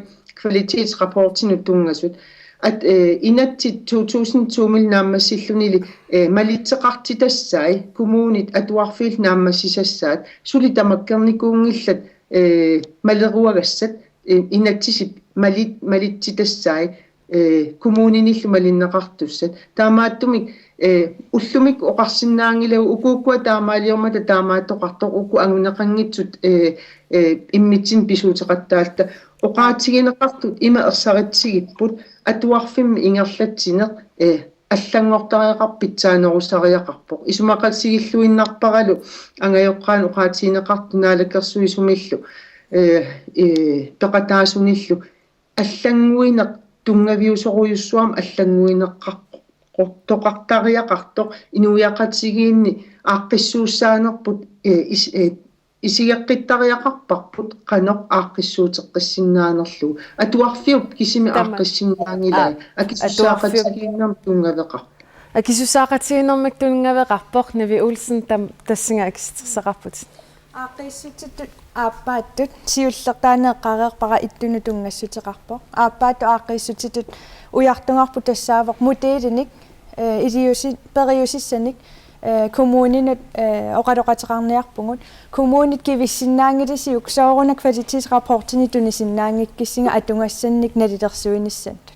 kvalitetsrapportinut tunngasut. At, eh, inatsit to tusind to-mil naammassillunili, eh, malitseqartitassai, kommunit atuarfiillu naammassisassaat, suli tamakkernikuunngillat, eh, maleruagassat, eh, inatsisip malit-, malitsitassaat, eh, kommuninillu malinneqartussat. Taamaattumik, eh, ullumikkut oqarsinnaanngilagut ukuukkua taamaaliormata taamaattoqartoq uku anguneqanngitsut, eh, eh, immitsinnut pisuuteqattaalluta. Oqaatigineqartut ima ersaritsigipput atuarfimmi ingerlatsineq, eh, allanngortariaqarpoq pitsaanerusariaqarpoq. Isumaqatigilluinnarparalu angajoqqaanut oqaatigineqartut naalakkersuisumillu, eh, eh, peqataasunillu allannguineq tunngaviusorujussuarmik allannguineqar-, -toqartariaqartoq inuiaqatigiinni aaqqissuussaanerput, eh, is-, eh, isigeqqittariaqarparput qanoq aaqqissuuteqqissinnaanerlugu. Atuarfiup kisimi Tamanna. Aaqqissinnaanngilai. Aa, akisussaaqqatigiinnermik tunngaveqarpoq. Akisussaaqqatigiinnermik tunngaveqarpoq, Nivi Olsen, tam-, tassunga akissuteqarputit. Aaqqiissutitut aappaattut siullertaaneq eqqaareerpara ittunut tunngassuteqarpoq. Aappaattut aaqqiissutitut ujartugarput tassaavoq modeelinik, eh, iliusi-, periusissanik Eh, kommuninut, eh, oqaloqateqarniarpugut. Kommunit kivissinnaanngilisiuk sooruna kvalitetsrapportinik tunisinnaanngikkissinga atugassannik nalilersuinissannut.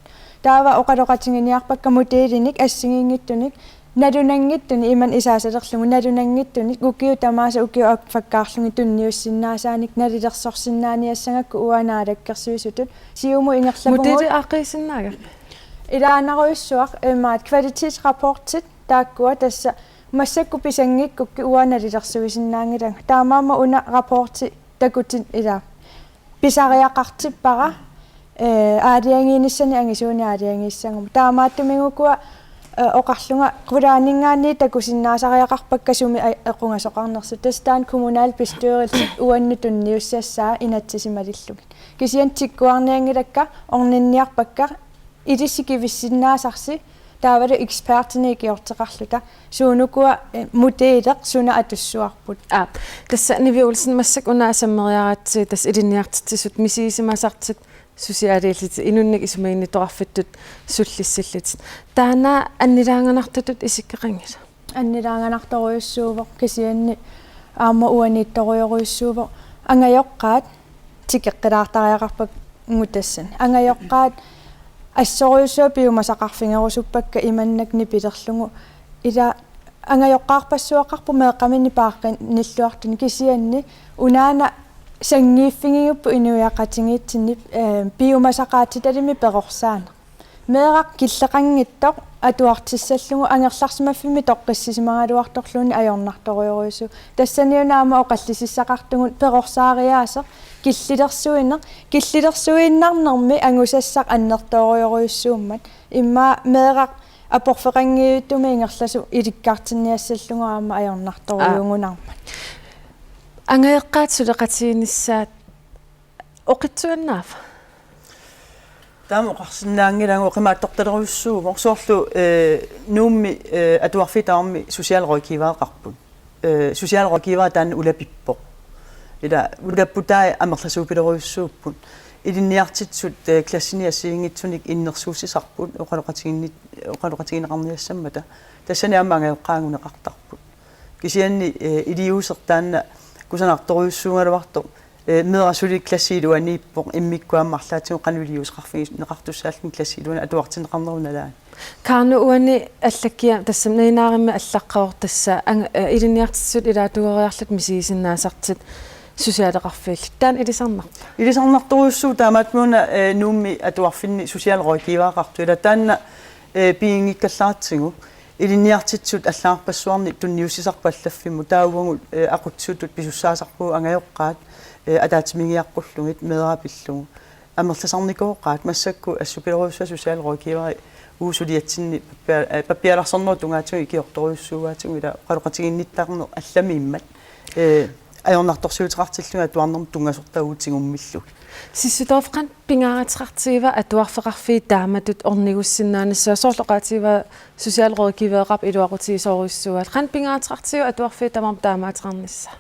Taava oqaloqatiginiarpakka modelinik assigiinngitsunik nalunanngitsunik, imannak isaasalerlugu nalunanngitsunik ukiut tamaasa ukiup affakkaarlugit tunniussinnaasaanik nalilersorsinnaaniassagakku uanga naalakkersuisutut. Siumut ingerlavugut. Modeli aaqqiisinnaagakku? Ilaannarujussuaq imaat kvalitetsrapportit taakkua tassa massakkut pisanngikkukkit uanga nalilersuisinnaanngilanga. Taamaammat una rapporti takutin ilaa pisariaqartippara, eh, aalajangiinissani angisuunik aalajangiissaguma. Taamaattumik ukua, eh, oqarlunga qulaaninngaanniit takusinnaasariaqarpakka sumi a-, equngasoqarnersut. Tassa taanna kommunalbestyrelsit uannut tunniussassaat inatsisimalillugit. Kisianni tikkuarnianngilakka orninniarpakka ilissi kivissinnaasarsi taavalu ekspertinik ikiorteqarluta suunukua, eh, modelit suna atussuarput. Aa, tassa Nivi Olsen, massakkut una sammeriaratsigit tassa ilinniartitsisut misigisimasartut susiaaliillutik inunnik isumaginnittoqarfittut sullissillutik. Taanna annilaanganartutut isikkoqanngilaq? Annilaanganartorujussuuvoq kisianni aamma uaniittorujorujussuuvoq angajoqqaat tikeqqilaartariaqarpagut tassani. Angajoqqaat assorujussuaq piumasaqarfigerusuppakka imannak nipilerlugu. Ila angajoqqaarpassuaqarpoq meeqqaminnik paaqqinnilluartunik kisianni unaana sanngiiffigigupput inuiaqatigiitsinni, eh, piumasaqaatsitalimmik perorsaaneq. Meeraq killeqanngitsoq atuartissallugu angerlarsimaffimmi toqqissisimagaluartorluunniit ajornartorujorujussuuvoq. Tassaniuna aamma oqallisissaqartugut perorsaariaaseq killilersuineq, killilersuiinnarnermi angusassaq annertoorujorujussuummat. Immaqa meeraq aporfeqanngivittumik ingerlasoq ilikkartinniassallugu aamma ajornartorujugunarmat. Angajoqqaat suleqatiginissaat oqitsuinnaava? Taama oqarsinnaanngilagut, oqimaatsortalerujussuuvoq. Soorlu, eh, Nuummi, eh, atuarfiit tamarmi socialrådgivereqarput. Eh, socialrådgiveri taanna ulapippoq. Ila ulapputai amerlasuupilerujussuupput. Ilinniartitsisut, eh, klassini assigiinngitsunik innersuussisarput oqaloqatiginnit-, oqaloqatigineqarniassammata. Tassani aamma angajoqqaat anguneqartarput. Kisianni, eh, iliuuseq taanna kusanartorujussuugaluartoq, eh, meeraq suli klassi iluaniippoq, immikkut aamma arlaatigut qanoq iliuuseqarfigineqartussaalluni klassi iluani atuartinneqarnerup nalaani. Kaarnup uani allakkia tassami Najinaarimmi allaqqavoq tassa ang-, eh, ilinniartitsisut ilaatigooriarlutik misigisinnaasartut socialrådgiverillu. Taanna ilisarnarpa? Ilisarnartorujussuuvoq taamaattumik una, eh, Nuummi atuarfinni socialrådgivereqartoq ila taanna, eh, piginngikkallaratsigu. Ilinniartitsisut allagarpassuarnik tunniussisarput allaffimmut taava uagut, eh, aqutsisutut pisussaasarpugut angajoqqaat, eh, ataatsimiigiaqqullugit meeraq pillugu. Amerlasarnikooqaat massakkut assupilorujussuaq socialrådgiveri uagut suliatsinni pappia-, eh, pappialarsornerup tungaatigut ikiortorujussuugaatigut ila oqaloqatiginnittarneq allamiimmat, eh, ajornartorsiuteqartillugit atuarnermut tunngasortaa uagut tigummillugit. Sissitoorfik, qanoq pingaaruteqartigiva atuarfeqarfiit taamatut ornigussinnaanissaat, soorlu oqaatigiva socialrådgivereqarpoq iluaqutigisorujussuugaat. Qanoq pingaaruteqartigiva atuarfiit tamarmik taamaateqarnissaat?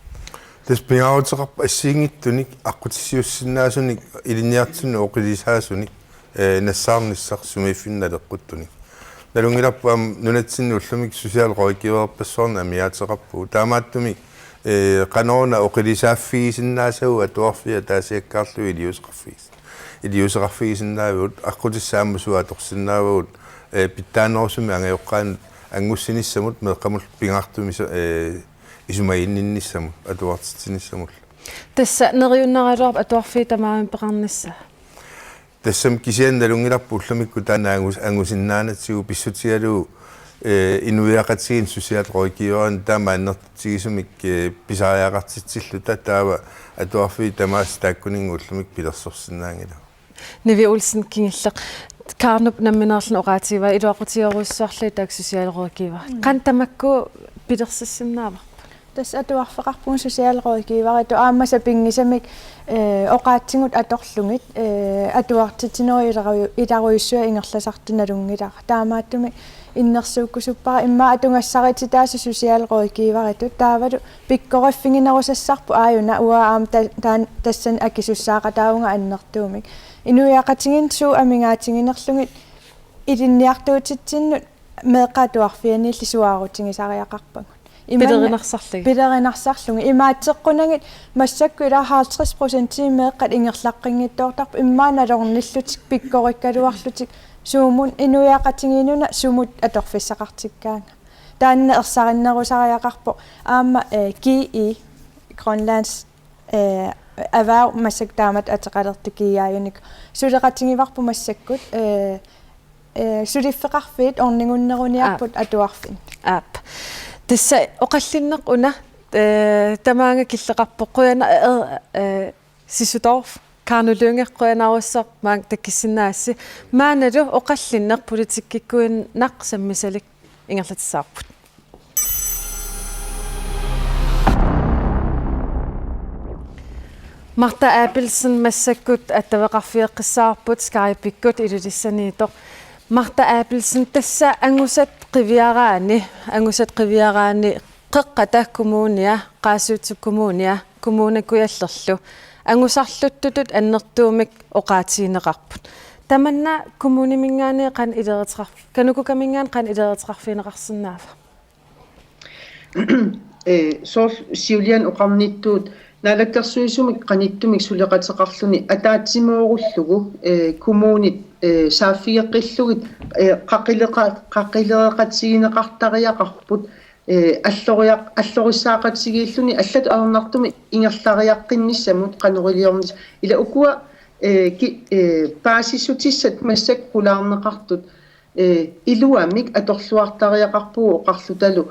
Tassa pingaaruteqarpoq assigiinngitsunik aqqutissiuussinnaasunik ilinniartitsisunut oqilisaasunik, eh, nassaarnissaq sumiiffinni naleqquttunik. Nalunngilarput aamma nunatsinni ullumikkut socialrådgiverpassuarnik amigaatigeqarpugut. Taamaattumik, eh, qanoruna oqilisaaffigisinnaassagut atuarfiit ataasiakkaarlugit iliuuseqarfigis-, iliuuseqarfigisinnaavigut, aqqutissaammat suut atorsinnaavagut, eh, pitsaanerusumik angajoqqaanut angussinissamut meeqqamullu pingaartumik isu-, eh, isumaginninnissamut, atuartitsinissamullu. Tassa neriunnaraluarpoq atuarfiit tamarmik peqarnissaat. Tassami kisianni nalunngilarput ullumikkut taanna angus-, angusinnaanatsigu pissutigalugu, eh, inuiaqatigiinni socialrådgiverinik taama annertutigisumik, eh, pisariaqartitsilluta taava atuarfiit tamaasa taakkuninnga ullumikkut pilersorsinnaanngilagut. Nivi Olsen, kingulleq Kaarnup nammineerluni oqaatigivaa iluaqutigerujussuarlugit taakku socialrådgiverit. Mm. Qanoq tamakku pilersissinnaavarput? Tassa atuarfeqarpugut socialrådgiveritut aamma sapinngisamik, eh, oqaatsigut atorlugit, eh, atuartitsinerup ilaru-, ilarujussuaq ingerlasartut nalunngilara. Taamaattumik innersuukkusuppara immaqa atugassarititaasut socialrådgiveritut taavalu pikkoriffiginerusassarput aajuna uanga aamma ta-, taan-, tassani akisussaaqataavunga annertuumik. Inuiaqatigiinni suut amigaatiginerlugit ilinniartuutitsinnut meeqqat atuarfianniilli suaarutigisariaqarpagut. Imanna- Pilerinarsaarlugit. Pilerinarsaarlugit. Imaatseqqunagit massakkut ila halvtreds procent meeqqat ingerlaqqinngitsoortarput immaqa nalornillutik pikkorikkaluarlutik suumun inuiaqatigiinnuna sumut atorfissaqartikkaanga. Taanna ersarinnerusariaqarpoq aamma, eh, G E, Grønlands, eh, Erhverv, massakkut taamatut ateqalertoq G E-unik. Suleqatigivarput massakkut, eh, eh, suliffeqarfiit ornigunneruniarput. Aap. Atuarfinnut. Aap. Tassa oqallinneq una, eh, tamaanga killeqarpoq, qujanaq, eh, eh, Sissudorf, Karnu Lynge, qujanarsuaq maanga takissinnaasasi. Maannalu oqallinneq politikkikkuinnaq sammisalik ingerlatissavarput. Martha Abelsen massakkut attaveqarfioqqissavarput Skype-ikkut Ilulissaniittoq. Martha Abelsen, tassa angusat qiviaraanni, angusat qiviaraanni Qeqqata Kommunia, Qaasuitsup Kommunia, Kommune Kujallerlu angusarluttutut annertuumik oqaatigineqarput. Tamanna kommuniminngaanniit qanoq ileruteqarf-, KANUKOKA-minngaanniit qanoq ileruteqarfigineqarsinnaava? Eh, soorlu siuliani oqarnittut naalakkersuisumik qanittumik suleqateqarluni ataatsimoorullugu, eh, kommunit, eh, saaffigeqqillugit, eh, qaqileqa-, qaqilereqatigineqartariaqarput, eh, alloriaq-, allorissaaqatigiilluni allatut ajornartumik ingerlariaqqinnissamut qanoq iliornis-, ila ukua, eh, ki-, eh, paasissutissat massakkut pulaarneqartut, eh, iluamik atorluartariaqarpugut oqarlutalu: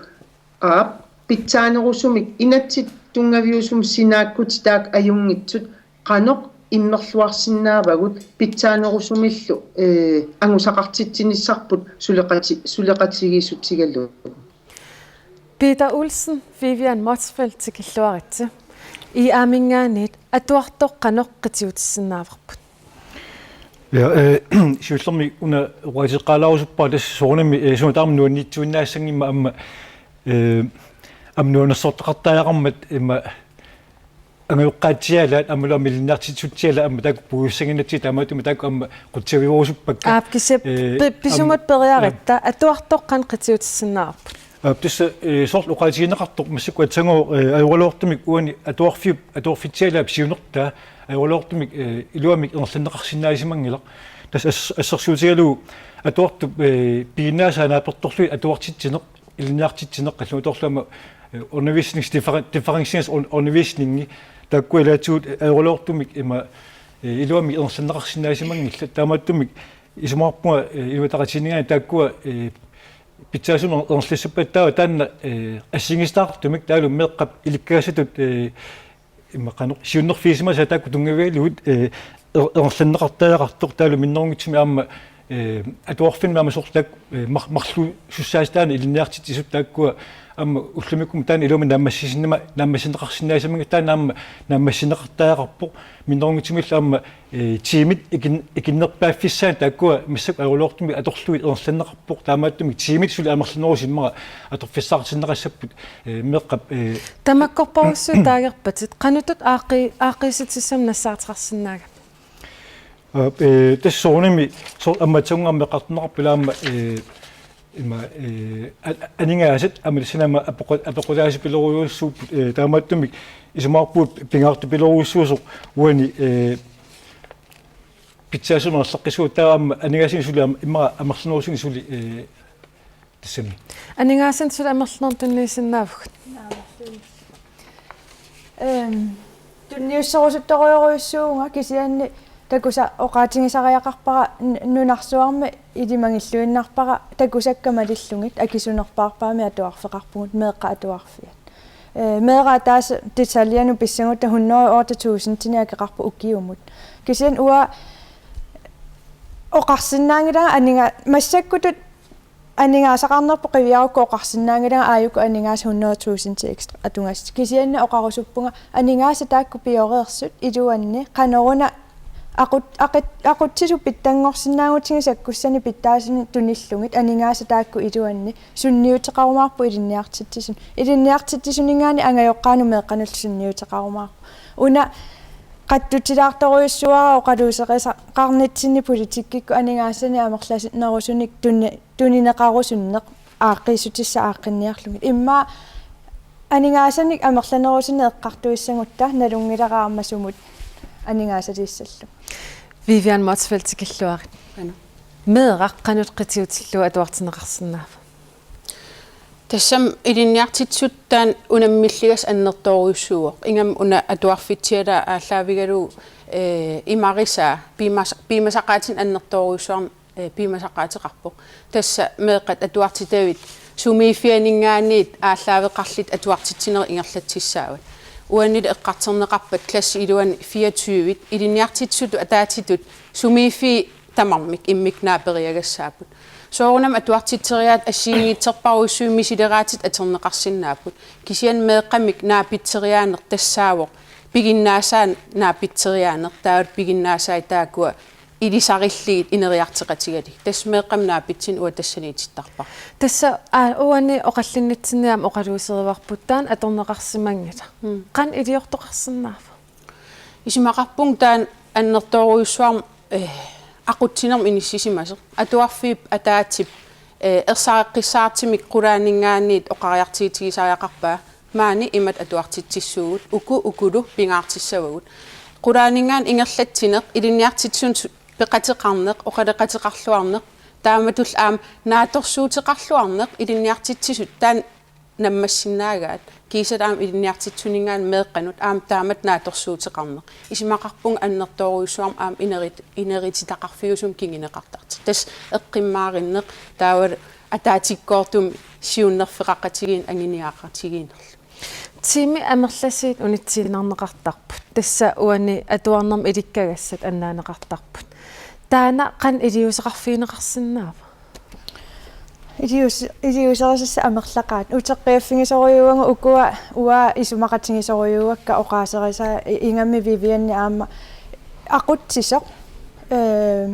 Aap, pitsaanerusumik inatsit tunngaviusumik sinaakkutitaak ajunngitsut qanoq immerluarsinnaavagut pitsaanerusumillu, eh, angusaqartitsinissarput suleqati-, suleqatigiissutigalugu. Peter Olsen, Vivian Motzfeldt tikilluaritsi. I A-minngaanniit atuartoq qanoq qitiutisinnaavarput? Ja, eh, siullermik una oqaaseqalaarusuppara tassa soorunami, eh, suna taama nuanniitsuinnaassanngimmat aamma, eh, aamma nuannersortaqartariaqarmat imma angajoqqaatsialaat aammalu aamma ilinniartitsisutsialaat aamma taakku puigussaginnatsigu taamaattumik taakku aamma qutsavigerusuppakka. Aap, kisianni, eh, pi-, pisumut aamma, periaratta, ja, atuartoq qanoq qitiutisinnaavarput? Aap, tassa, eh, soorlu oqaatigineqartoq massakkut aatsaannguaq, eh, ajoraluartumik uani atuarfiup, atuarfitsialaap siunertaa ajoraluartumik, eh, iluamik ingerlanneqarsinnaasimanngilaq. Tassa as-, assersuutigalugu atuartup, eh, piginnaasai naapertorlugit atuartitsineq, ilinniartitsineq, qallunaatoorlu aamma, eh, undervisnings-, differen-, differentieret un-, undervisningi, taakkua ilaatigut, eh, ajoraluartumik ima, eh, iluamik ingerlanneqarsinnaasimanngillat. Taamaattumik isumaqarpunga, eh, Inuit Ataqatigiinninngaanniit taakkua, eh, pitsaasumik ingerlassappata taava taanna, eh, assigiinngisitaartumik taavalu meeqqap ilikkagassatut, eh, imma qanoq siunnerfigisimasaa taakku tunngavigalugit, eh, er-, ingerlanneqartariaqartoq taavalu minnerunngitsumik aamma, eh, atuarfinnut aamma soorlu taakku, eh, mar-, marluusussaasut taanna ilinniartitsisut taakkua aamma ullumikkut taanna iluamik naammassisinnama-, naammassineqarsinnaasimanngillat taanna aamma naammassineqartariaqarpoq minnerunngitsumillu aamma, eh, tiimit ikin-, ikinnerpaaffissaat taakkua massakkut ajoraluartumik atorlugit ingerlanneqarpoq taamaattumik tiimit suli amerlanerusoq immaqa atorfissaqartinneqassapput, eh, meeqqap, eh, Tamakkorparujussuit taagerpatit, qanoq ittut aaqqi-, aaqqiissutissamik nassaateqarsinnaagami? Aap, eh, tassa soorunami soor-, aamma aatsaannguaq aamma eqqartorneqarpoq ila aamma, eh, ima, eh, a-, aningaasat aamma tassani aamma apequ-, apeqqutaasupilorujussuupput, eh, taamaattumik isumaqarpunga pingaartupilorujussuusoq uani, eh, pitsaasumik ingerlaqqissagutta taava aamma aningaasanik suli aamma immaqa amerlanerusuni suli, eh, tassami. Aningaasanik suli amerlanerit tunniussinnaavugut? Ehm, tunniussorusuttorujorujussuuvunga kisianni takusa oqaatigisariaqarpara n-, nunarsuarmi ilimagilluinnarpara takusakka malillugit akisunerpaarpaamik atuarfeqarpugut meeqqat atuarfiat. Eh, meeraq ataaseq detaljenut pissagutta hundrede og otte tusindinik akeqarpoq ukiumut. Kisianni uanga oqarsinnaanngilanga aninga-, massakkutut aningaasaqarnerput qiviarukku oqarsinnaanngilanga aajuku aningaasat hundrede tusind ekstra atugassat. Kisianni oqarusuppunga aningaasat taakku pioreersut iluanni qanoruna aqut-, aqut-, aqutsisoq pitsanngorsinnaagutigu sakkussanik pitsaasunik tunillugit aningaasat taakku iluanni sunniuteqarumaarput ilinniartitsisunut. Ilinniartitsisuninngaanniit angajoqqaanut meeqqanullu sunniuteqarumaarput. Una qattutilaartorujussuuara oqaluuserisaqarnitsinni politikkikkut aningaasanik amerlanerusunik tunni-, tunineqarusunneq aaqqiissutissat aaqqinniarlugit. Immaqa aningaasanik amerlanerusunik eqqartuissagutta nalunngilara aamma sumut aningaasaliissallugu. Vivian Motzfeldt, tikilluarit. Aana. Meeraq qanoq qitiutillugu atuartinneqarsinnaava? Tassami ilinniartitsisut taanna unammilligassaq annertoorujussuuvoq. Ingammik una atuarfitsialaat aallaavigalugu, eh, imarisaa piumas-, piumasaqaatinik annertoorujussuarmik, eh, piumasaqaateqarpoq. Tassa meeqqat atuartitavit sumiiffianinngaanniit aallaaveqarlutik atuartitsinerit ingerlatsissaavat. Uanili eqqartorneqarpat klassit iluanni fireogtyve ilinniartitsisutut ataatsitut sumiiffiit tamarmik immikkut naaperiagassaapput. Soorunami atuartitseriaaseq assigiinngitsorpassuit misileraatit atorneqarsinnaapput. Kisianni meeqqamik naapitseriaaneq tassaavoq piginnaasaanik naapitseriaaneq, taava piginnaasai taakkua ilisarillugit ineriartoqatigalugit. Tassa meeqqamik naapitsineq uanga tassaniitittarpara. Tassa, aa, uani oqallinnitsinni aamma oqaluuserivarput taanna atorneqarsimanngilaq. Mm. Qanoq iliortoqarsinnaava? Isumaqarpunga taanna annertoorujussuarmik, eh, aqutsinermik inissisimasoq. Atuarfiup ataatsip, eh, ersareqqissaartumik qulaaninngaanniit oqariartuutigisariaqarpaa. Maani imatut atuartitsissuugut, uku ukulu pingaartissavagut. Qulaaninngaanniit ingerlatsineq, ilinniartitsisunut su-, peqateqarneq, oqaloqateqarluarneq, taamatullu aamma naatsorsuuteqarluarneq, ilinniartitsisut taanna nammassinnaagaat, kiisalu aamma ilinniartitsisuninngaanniit meeqqanut aamma taamatut naatsorsuuteqarneq. Isumaqarpunga annertoorujussuarmik aamma inerit-, inerititaqarfiusumik kinguneqartartoq. Tassa eqqummaarinneq, taavalu ataatsikkoortumik siunnerfeqaqatigiinneq anguniagaqatigiinnerlu. Tiimit amerlasuut unitsiinnarneqartarput. Tassa uani atuarnermi ilikkagassat annaaneqartarput. Taanna qanoq iliuuseqarfigineqarsinnaava? Ilius-, iliuuserisassat amerlaqaat. Uteqqiaffigisorujuuagut ukua, uanga isumaqatigisorujuuakka oqaaserisaa i-, ingammik Vivianni aamma aqutsisoq. Ee,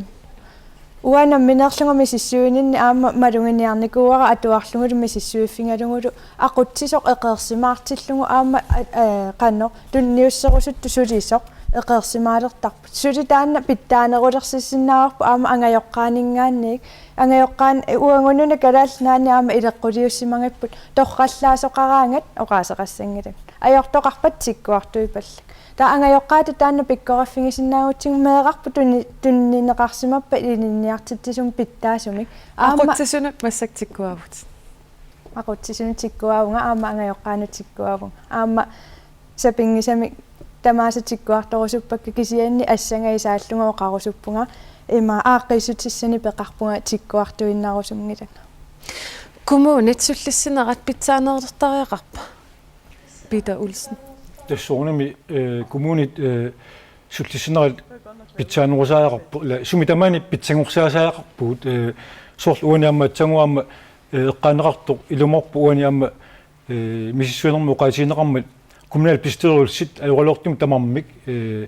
uanga nammineerlunga misissuininni aamma maluginiarnikuuara atuarlugulu misissuiffigalugulu aqutsisoq eqeersimaartillugu aamma, ee, qanoq tunniusserusuttut sulisoq eqeersimaalertarput. Suli taanna pitsaanerulersissinnaavarput aamma angajoqqaaninngaanniit. Angajoqqaani uagut una Kalaallit Nunaanni aamma ileqquliussimagipput torrallaasoqaraangat oqaaseqassanngilanga. Ajortoqarpat tikkuartuipallak. Taava angajoqqaatut taanna pikkoriffigisinnaagutsigit meerarput tuni-, tunineqarsimappat ilinniartitsisumik pitsaasumik. Aamma aqutsisunut massakkut tikkuaavutit? Aqutsisunut tikkuaavunga, aamma angajoqqaanut tikkuaavunga. Aamma sapinngisamik tamaasa tikkuartorusuppakka, kisianni assangajallaallunga oqarusuppunga, ima aaqqiissutissanik peqarpunga tikkuartuinnarusunngilanga. Kommunit sullissinerat pitsaanerulertariaqarpa? Peter Olsen. Tassa soorunami, eh, kommunit, eh, sullissinerat pitsaanerusariaqarput, ila sumi tamaani pitsanngorsaasariaqarpugut, eh, soorlu uani aamma aatsaannguaq aamma, eh, eqqaaneqartoq ilumoorpoq uani aamma, eh, misissuinermut oqaatigineqarmat kommunalbestyrelsit ajoraluartumik tamarmik, eh,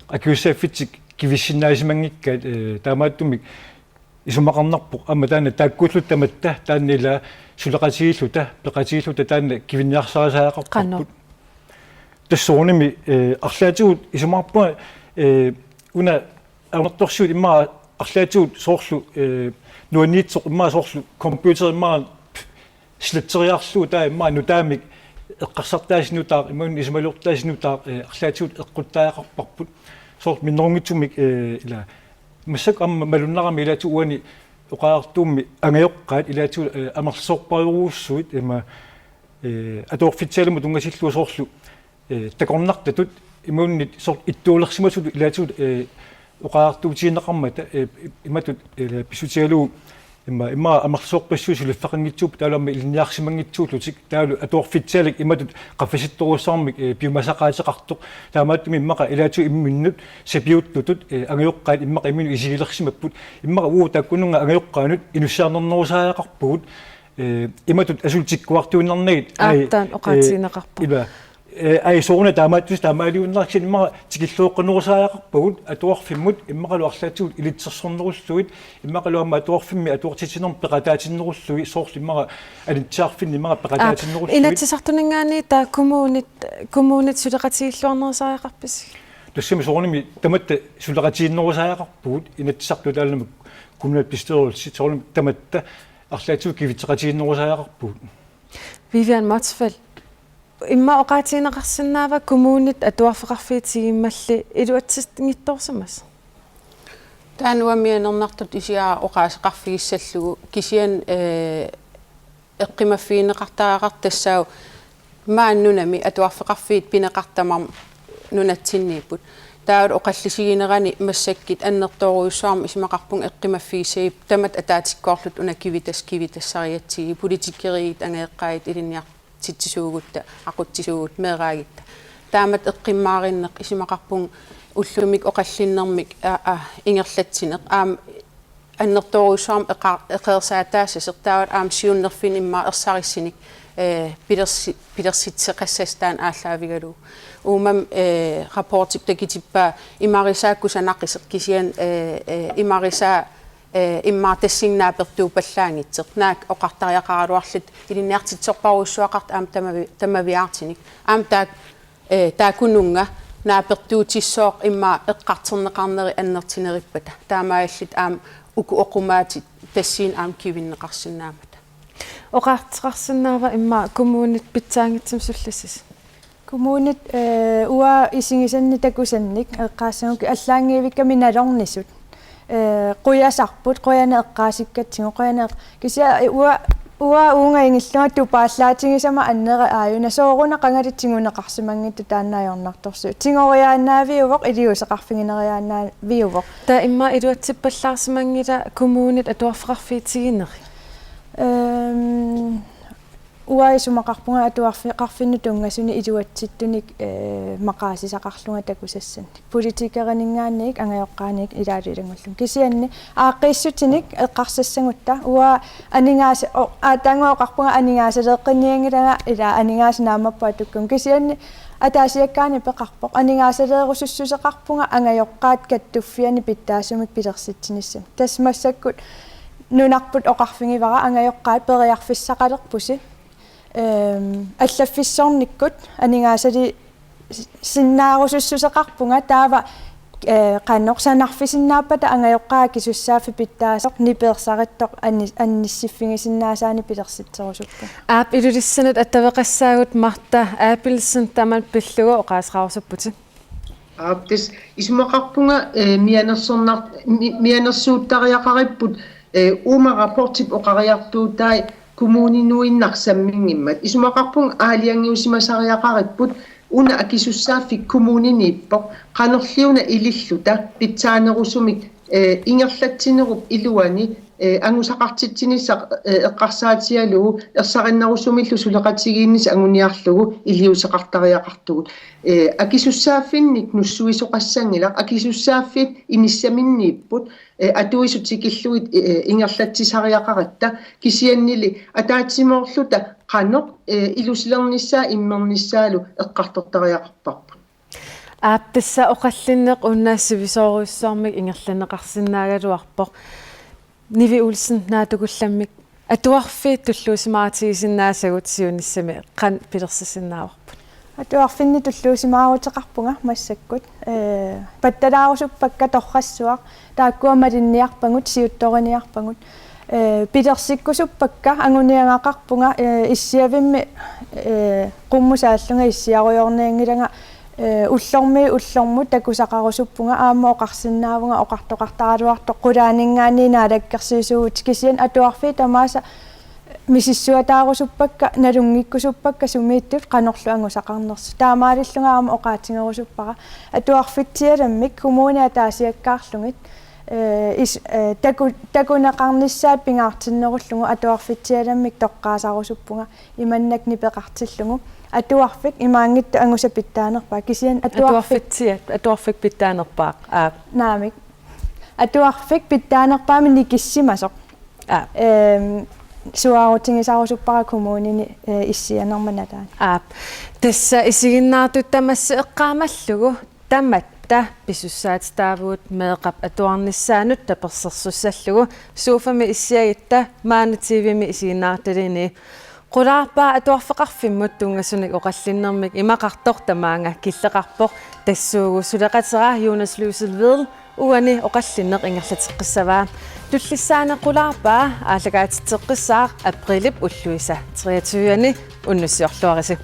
akisussaaffitik kivissinnaasimanngikkaat, eh, taamaattumik isumaqarnarpoq aamma taanna taakkuulluta tamatta taanna ila suleqatigiilluta, peqatigiilluta taanna kivinniarsarisariaqarparput. Qanoq? Tassa soorunami, eh, arlaatigut isumaqarpunga, eh, una ajornartorsiut immaqa arlaatigut soorlu, eh, nuanniitsoq immaqa soorlu computer immaqa silatseriarlugu taava immaqa nutaamik eqqarsartaasa nutaaq, imaluunniit isumaliortaasa nutaaq, eh, arlaatigut eqquttariaqarparput. Soorlu minnerunngitsumik, eh, ila massakkut aamma malunnarami ilaatigut uani oqariartuummi angajoqqaat ilaatigut, eh, amerlasoorpassuarujussuit ima, eh, atuarfitsialumut tunngatillugu soorlu, eh, takornartatut imaluunniit soorlu ittuulersimasutut ilaatigut, eh, oqariartuutigineqarmata, eh, imatut, eh, pissutigalugu ima, ima amerlasoorpassuit suliffeqanngitsuupput taavalu aamma ilinniarsimanngitsuullutik taavalu atuarfitsialak imatut qaffasittorujussuarmik, eh, piumasaqaateqartoq. Taamaattumik immaqa ilaatigut imminnut sapiuttutut, eh, angajoqqaat immaqa imminnut isigilersimapput. Immaqa uagut taakkununnga angajoqqaanut inussiarnernerusariaqarpugut. Eh, imatut asuli tikkuartuinnarnagit, ai, aatsaat, eh, oqaatigineqarpoq. Ima, eh, ai, sooruna taamaattussaq taamaaliuinnarlugu immaqa tikilluaqqanerusariaqarpagut atuarfimmut immaqalu arlaatigut ilitsersornerullugit immaqalu aamma atuarfimmi atuartitsinermi peqataatinnerullugit soorlu immaqa Anitsiarfinni immaqa peqataatinnerullugit. Inatsisartuninngaanniit taava kommunit, kommunit suleqatigiilluarnerusariaqarpisi? Tassami soorunami tamatta suleqatigiinnerusariaqarpugut Inatsisartut taavalu kommunalbestyrelsit soorunami tamatta arlaatigut kivitseqatigiinnerusariaqarpugut. Vivian Motzfeldt, immaqa oqaatigineqarsinnaava kommunit atuarfeqarfiit tigummalli iluatsinngitsoorsimasut? Taanna uanga mianernartutut isigaara oqaaseqarfigissallugu kisianni, ee, eqqumaffigineqartariaqartoq tassaavoq maani nunami atuarfeqarfiit pineqartut tamarmik nunatsinniipput. Taava oqallisiginerani massakkut annertoorujussuarmik isumaqarpunga eqqumaffigissagutta tamatta ataatsikkoorluta una kivitassat kivitassarigatsigit, politikeriit angajoqqaajat ilinniartitsisuugutta, aqutsisuugutta, meeraagutta. Taamatut eqqummaarinneq isumaqarpunga ullumi oqallinnermi, aa, aa, ingerlatsineq. Aamma annertoorujussuarmik eqa-, eqeersaataassasoq taava aamma siunnerfinnut immaqa ersarissunik, ee, pilersi-, pilersitseqassasut taanna aallaavigalugu. Uumami, ee, rapportip takutippaa imarisaa kusanaqisaq kisianni, ee, ee, imarisaa, ee, immaqa tassunga naapertuuppallaanngitsoq. Naak oqartariaqaraluarluta ilinniartitsisorpassuaqartoq aamma tamavi-, tamaviaartunik. Aamma taak-, ee, taakkununnga naapertuutissooq immaqa eqqartorneqarneri annertunerippata. Taamaalilluta aamma uku oqumaatsut tassuuna aamma kivinneqarsinnaammata. Oqaaseqarsinnaava immaqa kommunit pitsaanngitsumik sullissisut? Kommunit, ee, uanga isigisannik takusannik eqqaassagukkit allaanngivikkamik nalornisut. Ee, qujasarput, qujanaq eqqaasikkatsigu, qujanaq eq-, kisianni uanga, uanga uunga ingillunga tupaallaatigisama annera aajuna sooruna qangali tiguneqarsimanngitsoq taanna ajornartorsiut. Tigoriaannaaviuvoq, iliuuseqarfigineriaannaaviuvoq. Taava immaqa iluatsippallaarsimanngilaq kommunit atuarfeqarfiit tigunerat? Ehm, Uanga isumaqarpunga atuarfeqarfinnut tunngasunik iluatsittunik, ee, maqaasisaqarlunga takusassannik. Politikerininngaanniit angajoqqaaniit ilaalu ilanngullugit. Kisianni aaqqiissutinik eqqarsassagutta uanga aningaasa-, o-, aataannguaq oqarpunga aningaasaleeqqinnianngilanga ilaa aningaasat naammapput atukkagut. Kisianni ataasiakkaani peqarpoq. Aningaasaleerusussuseqarpunga angajoqqaat kattuffianni pitsaasumik pilersitsinissamik. Tassa massakkut nunarput oqarfigivara angajoqqaat periarfissaqalerpusi. Ehm, allaffissornikkut aningaasali-, sinnaarusussuseqarpunga taava, ee, qanoq sanarfisinnaappata angajoqqaat akisussaaffik pitsaasoq nipeersarittoq anni-, annissiffigisinnaasaannik pilersitserusuppunga. Aap, Ilulissanut attaveqassaagut, Martha Abelsen, tamanna pillugu oqaaseqarusupputit. Aap, tassa isumaqarpunga, ee, mianersornar-, mi-, mianersuuttariaqaripput, ee, uuma rapportip oqariartuutai kommuninuinnaq samminngimmat. Isumaqarpunga aalajangiusimasariaqaripput una akisussaaffik kommuniniippoq, qanorliuna ililluta pitsaanerusumik, ee, ingerlatsinerup iluani, ee, angusaqartitsinissaq, ee, eqqarsaatigalugu ersarinnerusumillu suleqatigiinnissaq anguniarlugu iliuuseqartariaqartugut. Ee, akisussaaffinnik nussuisoqassanngilaq, akisussaaffiit inissaminniipput, ee, atuisut tikillugit, ee, ingerlatsisariaqaratta, kisiannili ataatsimoorluta qanoq, ee, ilusilernissaa immernissaalu eqqartortariaqarparput. Aap, tassa oqallinneq una sivisoorujussuarmik ingerlanneqarsinnaagaluarpoq. Nivi Olsen, naatsukullammik, atuarfiit tulluusimaarutigisinnaasagut siunissami qanoq pilersissinnaavarput? Atuarfinni tulluusimaaruteqarpunga massakkut. Ee, pattalaarusuppakka torrassuaq, taakkua malinniarpagut, siuttoriniarpagut. Ee, pilersikkusuppakka anguniagaqarpunga, ee, issiavimmi, ee, qummut saallunga issiarujoornianngilanga, ee, ullormiit ullormut takusaqarusuppunga, aamma oqarsinnaavunga oqartoqartaraluartoq qulaaninngaanniit naalakkersuisuuvugut, kisianni atuarfiit tamaasa misissuataarusuppakka, nalunngikkusuppakka sumiittut qanorlu angusaqarnersut. Taamaalillunga aamma oqaatigerusuppara atuarfitsialammik kommuni ataasiakkaarlugit, ee, is-, ee, taku-, takuneqarnissaat pingaartinnerullugu atuarfitsialammik toqqaasarusuppunga imannak nipeqartillugu. Atuarfik imaanngitsoq angusat pitsaanerpaat, kisianni atuarfik Atuarfitsiat, atuarfik pitsaanerpaaq. Aap. Naamik. Atuarfik pitsaanerpaamik nikissimasoq. Aap. Ehm, suaarutigisarusuppara kommunini, ee, issianerma nalaani. Aap. Tassa isiginnaartut tamassi eqqaamallugu tamatta pisussaatitaavugut meeqqap atuarnissaanut tapersersussallugu, sofami issiagutta maani T V-mi isiginnaartaliini. Qulaarpaa atuarfeqarfimmut tunngasunik oqallinnermik imaqartoq tamaanga killeqarpoq, tassuugu suleqatera Jonas Lyse Vedel, Uani oqallinneq ingerlateqqissavaa. Tullissaanequlaarpaa aallakaatitseqqissaaq aprilip ulluisa treogtyve-ani. Unnussiorluarisi.